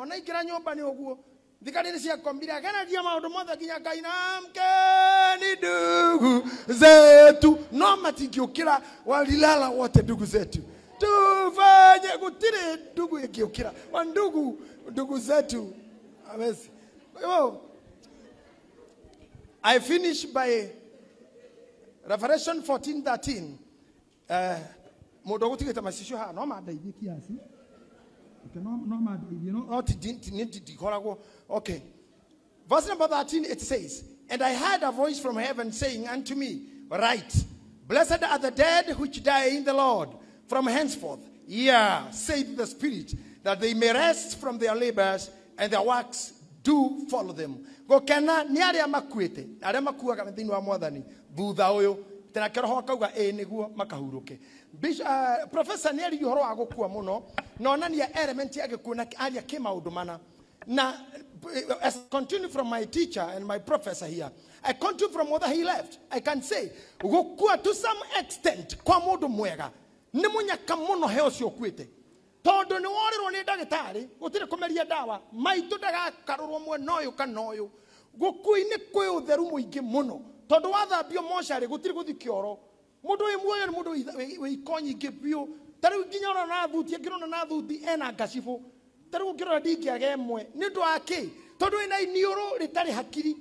C: Ona ingĩra nyũmba nĩ ũguo. Thigari nĩ ciakombire, agenagia maũndũ mothe nginya Ngai na mkeni ndugu zetu. No matingĩũkĩra, walilala wote ndugu zetu. Tufanye, gũtirĩ ndugu ĩngĩũkĩra. Wa ndugu, ndugu zetu. Amesi. Oh. I finish by Revelation 14:13. Mũndũ ũgũtigĩte macicio haha no mandeithie kiasi. No mandeithie, no ndikoragwo. Okay. Verse number 13, it says, and I heard a voice from heaven saying unto me, write, blessed are the dead which die in the Lord from henceforth. Yea, saith the Spirit, that they may rest from their labors, and their works do follow them. Gũkena nĩ arĩa makuĩte, arĩa makuaga thĩinĩ wa Mwathani thutha ũyũ, tena roho akauga ĩ nĩguo makahurũke. Professor nĩ aririe ũhoro wa gũkua mũno, na onania element ya gĩkuũ na aria kĩ maũndũ mana. Na as I continue from my teacher and my professor here, I continue from where he left. I can say gũkua to some extent kwa mũndũ mwega nĩ mũnyaka mũno he ũcio ũkuĩte. Tondũ nĩ worĩrwo nĩ ndagĩtarĩ, gũtirĩ kũmeria ndawa, maitũ ndagakarũrwo mwena ũyũ kana ũyũ. Gũkua-inĩ kwĩ ũtheru mũingĩ mũno, tondũ wathambio mocarĩ gũtirĩ gũthiĩ kĩoro. Mũndũ wĩ muoyo nĩ mũndũ wĩ iko nyingĩ biũ. Ta rĩu nginya ũrona na thuti, angĩrona na thuti ena ngacibũ. Ta rĩu ũngĩrora ndingĩaga ĩmwe. Nĩ ũndũ wa kĩ? Tondũ wĩna iniũrũ rĩtarĩ hakiri.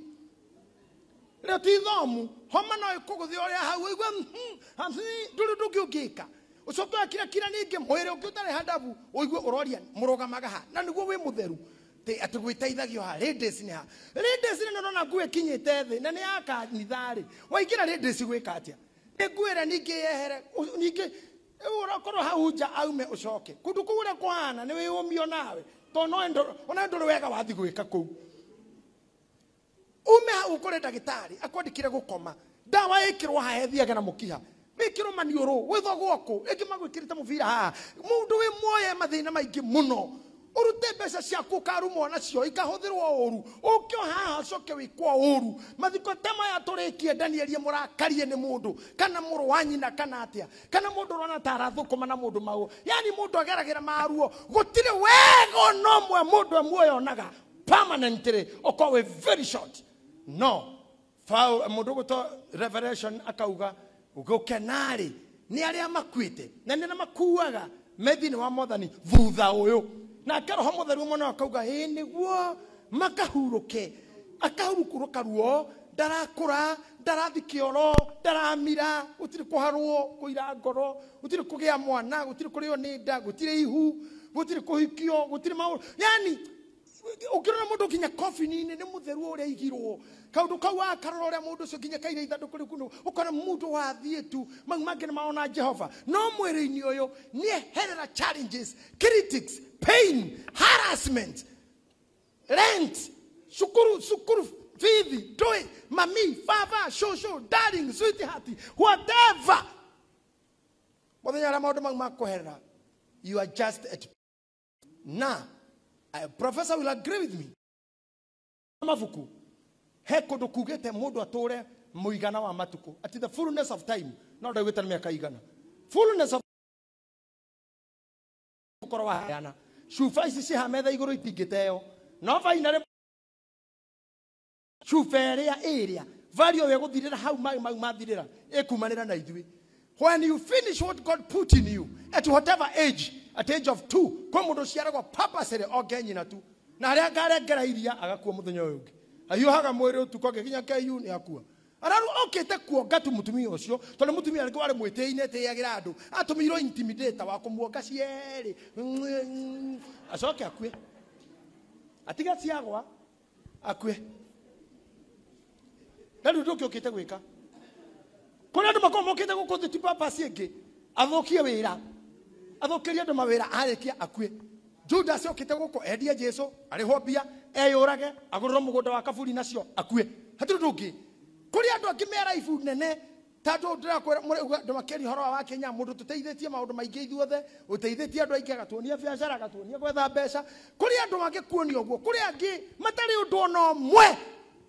C: Rĩo ti thomu, homa no ĩkũgũthe ũrĩa hau, ũigue, ndũrĩ ũndũ ũngĩ ũngĩka. Ũcoke wakira kira ningĩ mwĩrĩ ũngĩ ũtarĩ handabu, ũigue ũroria mũrũgamaga ha, na nĩguo wĩ mũtheru. Atĩ gwĩteithagio ha, ladies nĩ ha. Ladies nĩ ũrona nguo ĩkinyĩte thĩ, na nĩ ya kanitha rĩ. Waingĩra ladies gwĩka atĩa? Nĩ nguo ĩrĩa ningĩ yehere, ningĩ ũrakorwo hau nja aume ũcoke. Kũndũ kũu ũrĩa kũhana nĩ wĩyũmio nawe, tondũ ona ndũrĩ wega wathiĩ gwĩka kũu. Ume hau ũkore ndagĩtarĩ akwandĩkĩre gũkoma, ndawa ĩkĩrwo haha ĩthiage na mũkiha, wĩkĩrwo maniũrũ, wĩthogwo kũ, ĩngĩ magwĩkĩrĩte mũbira haha. Mũndũ wĩ muoyo e mathĩna maingĩ mũno. Ũrute mbeca ciaku ũkarumwo nacio ikahũthĩrwo ũru, ũke o haha ũcoke wĩkwo ũru. Mathiko ta maya tũrĩkie Daniel mũrakarie nĩ mũndũ kana mũrũ wa nyina kana atĩa, kana mũndũ ũrona ta arathũkũma na mũndũ mau, yani mũndũ ageragĩra maruo. Gũtirĩ wega ona ũmwe mũndũ e muoyo onaga permanently, ũkorwo wĩ very short. No mũndũ ũgwĩtwo Revelation akauga gũkena-rĩ nĩ arĩa makuĩte na nĩ arĩa makuaga me thĩinĩ wa Mwathani thutha ũyũ. Nake roho mũtheru mũno akauga ĩ nĩguo makahurũke, akahurũka ruo, ndarakũra, ndarathi kĩoro, ndaramira, gũtirĩ kũharwo, kũira ngoro, gũtirĩ kũgĩa mwana, gũtirĩ kũrĩo nĩ nda, gũtirĩ ihu, gũtirĩ kũhikio, gũtirĩ maũndũ. Yani ũngĩrora mũndũ nginya coffin-inĩ nĩ mũtheru ũrĩa aigirwo. Kaũndũ kau akarora ũrĩa mũndũ ũcio nginya kaire ithandũkũ rĩu kũndũ, ũkona mũndũ wathiĩ tu, mau mangĩ nĩ maona Jehova. No mwĩrĩ-inĩ ũyũ nĩ eherera challenges, critics, pain, harassment, rent, cukuru, cukuru, fithi, ndũĩ, mami, baba, shosho, darling, sweetheart, whatever. Mũthenya ũrĩa maũndũ mau makweherera, you are just at na professor will agree with me. Mabuku he kũndũ kugĩte mũndũ atũre mũigana wa matukũ, at the fullness of time, no ndaugĩte nĩ mĩaka igana. Fullness of ũkorwo waheana cuba ici ciĩ haha metha igũrũ itingĩteo, no finally cuba ĩrĩa ĩrĩa value ĩyo ĩgũthirĩra hau maĩ mau mathirĩra ĩkumanĩra na ithuĩ. When you finish what God put in you at whatever age, at age of 2, kwĩ mũndũ ũciaragwo purposely onge nyina tu, na harĩa ngarengera iria agakua mũthenya ũyũ ũngĩ, ahiũhaga mwĩrĩ ũtukũ agĩkinya KU nĩ akua. Araru okĩte kuonga tu mũtumia ũcio, tondũ mũtumia rĩngĩ warĩ mwĩtĩi-inĩ etĩagĩra andũ, atũmĩirwo intimidator wa kũmuonga cierĩ, acoke akue, atiga ciagwa akue. Na rĩu ndũngĩ ũkĩte gwĩka. Kũrĩ andũ makoragwo mokĩte gũkũ thĩ ti purpose ĩngĩ, athũkie wĩra, athũkĩrie andũ mawĩra, arĩkia akue. Judas okĩte gũkũ endie Jesu, arĩhwo mbia, eyũrage, agũrĩrwo mũgũnda wa kaburi nacio, akue. Hatirĩ ũndũ ũngĩ. Kũrĩ andũ angĩ me raibu nene, Tatu ndirakwira andu makeria horo wa Kenya mundu tuteithitie maundu maingi ithuothe uteithitie andu aingi agatuonia biacara agatuonia gwetha mbeca kuri andu mangikuonia uguo kuri angi matari undu ona umwe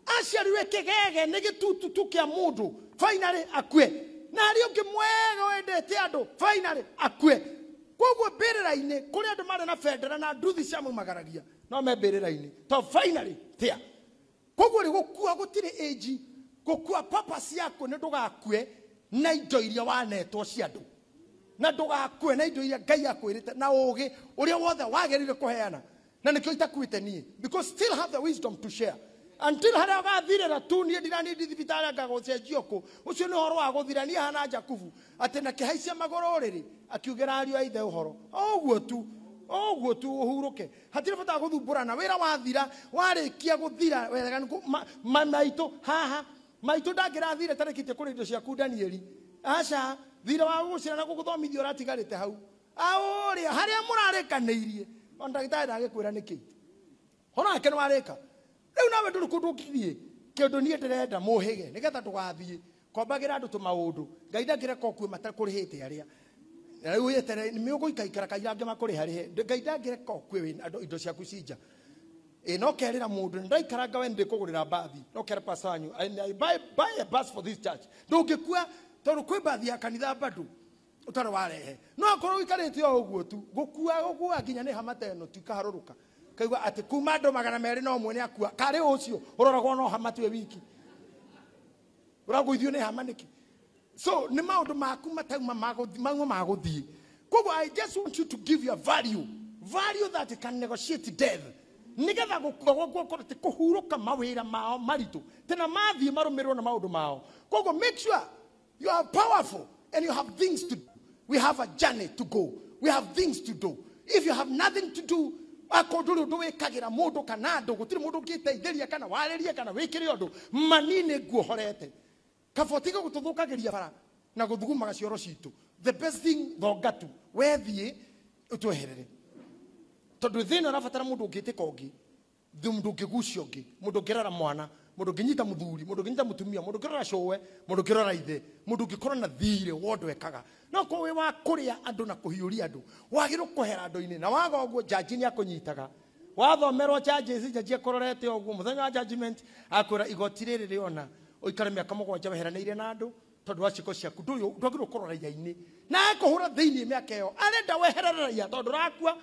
C: aciariwe kigege ni gitutu tu kia mundu finally akue na ari ungi mwega wendete andu finally akue koguo mbirira-ini kuri andu mari na bendera na nduthi cia maumagaragia no me mbirira-ini to finally tia koguo ri gukua gutiri age gukua purpose yako ni ndugakue na indo iria wanetwo cia andu na ndugakue na indo iria Ngai akwirite na ugi uria wothe wagirire kuheana na nikio itakuite nie because still have the wisdom to share until haria ugathirira tu nie ndirani thibitarĩ ngagucenjio ku ucio ni uhoro wa guthira nie hana Jakubu ati na kihaicia maguru riri akiugera ariũ a ithe uhoro oguo tu uhuruke hatire bata guthumbũrana wira wathira warikia guthira wega maitu haha maitu ndangirathire tarĩkĩtie kũrĩa indo ciaku Danieli aca thira wa gũgũcira na gũgũthomithia ũratigarĩte hau aũrĩa harĩa mũrarĩkanĩirie ona ndagĩtarĩ ndagĩkwĩra nĩkĩ onake nĩ warĩka rĩu nawe ndũrĩ kũndũ ũngĩthiĩ kĩndũ niĩ ndĩrenda mũhĩge nĩgetha ndũgathiĩ kombagĩra andũ tũmaũndũ Ngai ndangĩreka ũkue matakũrĩhĩte arĩa na rĩu weterere nĩũgũikaikara kaira angĩ makũrĩharĩhe Ngai ndangĩreka ũkue wĩna indo ciaku cinja ĩ no kerĩra mũndũ ndaikaranga we ndĩkũgũrĩra mbathi no kera pastor wanyu I buy a bus for this church ndũngĩkua tondũ kwĩ mbathi ya kanitha bado ũtarĩ warehe no akorwo ũikarĩte o ũguo tu gũkua nginya nĩ hama ta ĩno tu ikaharũrũka kaigua atĩ kuma andũ 201 nĩ akua karĩ ũcio ũroragwo no hama tu wiki ũragũithio nĩ hama nĩkĩ so nĩ maũndũ maku matauma mauma magũthiĩ koguo I just want you to give your value that can negotiate death nigetha gukua gwaku ti kuhuruka mawira mao maritu tena mathiĩ marũmĩrĩrwo na maũndũ mao koguo make sure you are powerful and you have things to do. We have a journey to go, we have things to do. If you have nothing to do akorwo ndũrĩ ũndũ wĩkagĩra mũndũ kana andũ gũtirĩ mũndũ ũngĩteithĩria kana warĩrie kana wĩkĩre ũndũ mani nĩ nguohorete kaba ũtige gũtũthũkagĩria bara na gũthugumaga cioro citũ the best thing thonga tu wethiĩ ũtweherere tondũ thĩna ũrabatara mũndũ ũngĩtĩka ũngĩ mũndũ ũngĩgucia ũngĩ mũndũ ũngĩrora mwana mũndũ ũngĩnyita mũthuri mũndũ ũngĩnyita mũtumia mũndũ ũngĩrora cũwe mũndũ ũngĩrora ithe mũndũ ũngĩkorwo na thirĩ wa ũndũ ekaga no korwo wĩ wa kũrĩa andũ na kũhiũria andũ wagĩrĩirwo kũhera andũ-inĩ na waga ũguo jaji nĩ akũnyitaga wathomerwo charges jaji akũrorete ũguo mũthenya wa judgment akwĩra igoti rĩrĩ rĩona ũikare mĩaka 7 weheranĩire na andũ tondũ wa ciĩko ciaku ndwagĩrĩirwo kũrora raia-inĩ na ekũhũra thĩinĩ mĩaka ĩyo arenda weherere raia tondũ ũrakua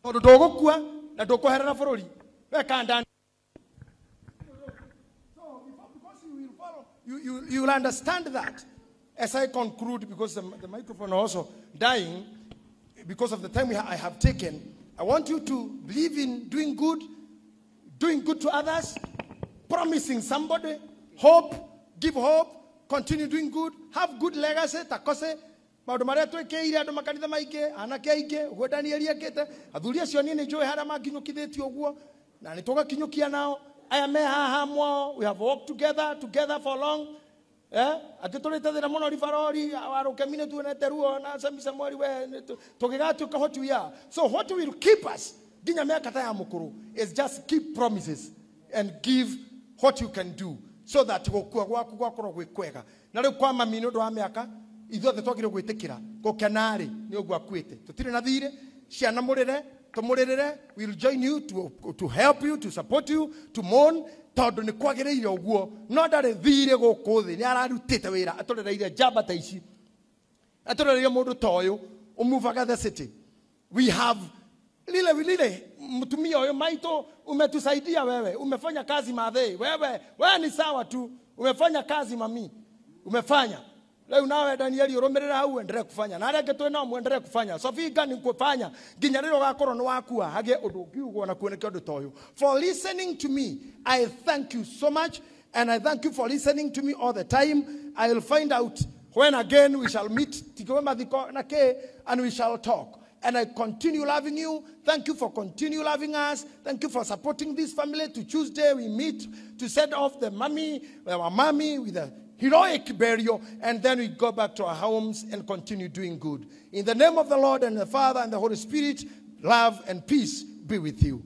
C: tondũ ndũgũkua na ndũkweherera bũrũri weka ndani. So because you will follow, you will understand that as I conclude, because the microphone also dying because of the time I have taken. I want you to believe in doing good to others, promising somebody hope, give hope, continue doing good, have good legacy takose maundu maria twikeire andu makanitha maingi anake aingi uguo Danieli ekite athuri acio nie ni njui haria manginyukithĩtie uguo na ni tugakinyukia nao aya me haha mwao we have worked together for long angĩ tũrĩte thĩna mũno ribarori warũkemi nĩ tuonete ruo na Sami Samuel we tũgĩgatuĩka what we are. So what will keep us nginya mĩaka ta ya mũkũrũ is just keep promises and give what you can do so that gũkua gwaku gwakorwo gwĩ kwega na rĩu kwa mami nĩ ũndũ wa mĩaka ithuothe twagĩrĩirwo gwĩtĩkĩra gũkena-rĩ nĩ ũguo akuĩte tũtirĩ na thirĩ ciana mũrĩre tũmũrĩrĩre we will join you to help you to support you to mourn tondũ nĩ kwagĩrĩire ũguo no ndarĩ thirĩ gũkũ thĩ nĩ ararutĩte wĩra atũrereire njamba ta ici atũrereire mũndũ ta ũyũ ũmuvaga the city. We have lile mtumia ũyũ maitũ umetusaidia wewe umefanya kazi madhei wewe ni sawa tu umefanya kazi mami umefanya leo nawe Danieli urumirira hau endelee kufanya na aria angi twi nao muendelee kufanya Sofia ni kufanya nginya rĩrĩa ũgakorwo nĩ wakua hage ũndũ ũngiugwo na kuoneke ũndũ ta ũyũ. For listening to me I thank you so much and I thank you for listening to me all the time. I will find out when again we shall meet tikiwe mathiko na ke and we shall talk. And I continue loving you. Thank you for continue loving us. Thank you for supporting this family. To Tuesday we meet to send off the mommy, our mommy with a heroic burial, and then we go back to our homes and continue doing good. In the name of the Lord and the Father and the Holy Spirit, love and peace be with you.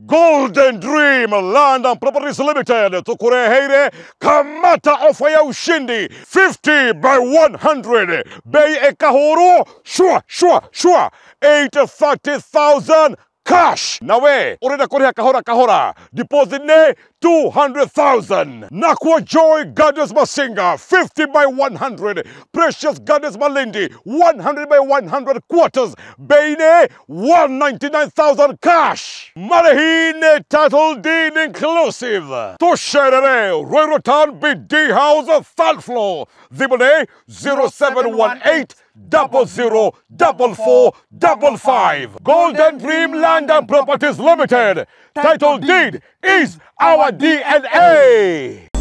D: Golden Dream Land and Properties Limited tukureheire kamata ofa ya ushindi 50 by 100 bei ekahuru shua shua shua 830,000 cash. Nawe urenda kuriha kahora kahora, deposit ne 200,000. Nakwa Joy Gardens Masinga 50 by 100, Precious Gardens Malindi 100 by 100 quarters, bei ne 199,000 cash. Marehine title deed inclusive. Tusherere Ruiru Town BD House third floor. Thimũ 0718 00 44 55. Golden Dream Land and Properties Limited. Title deed is our DNA.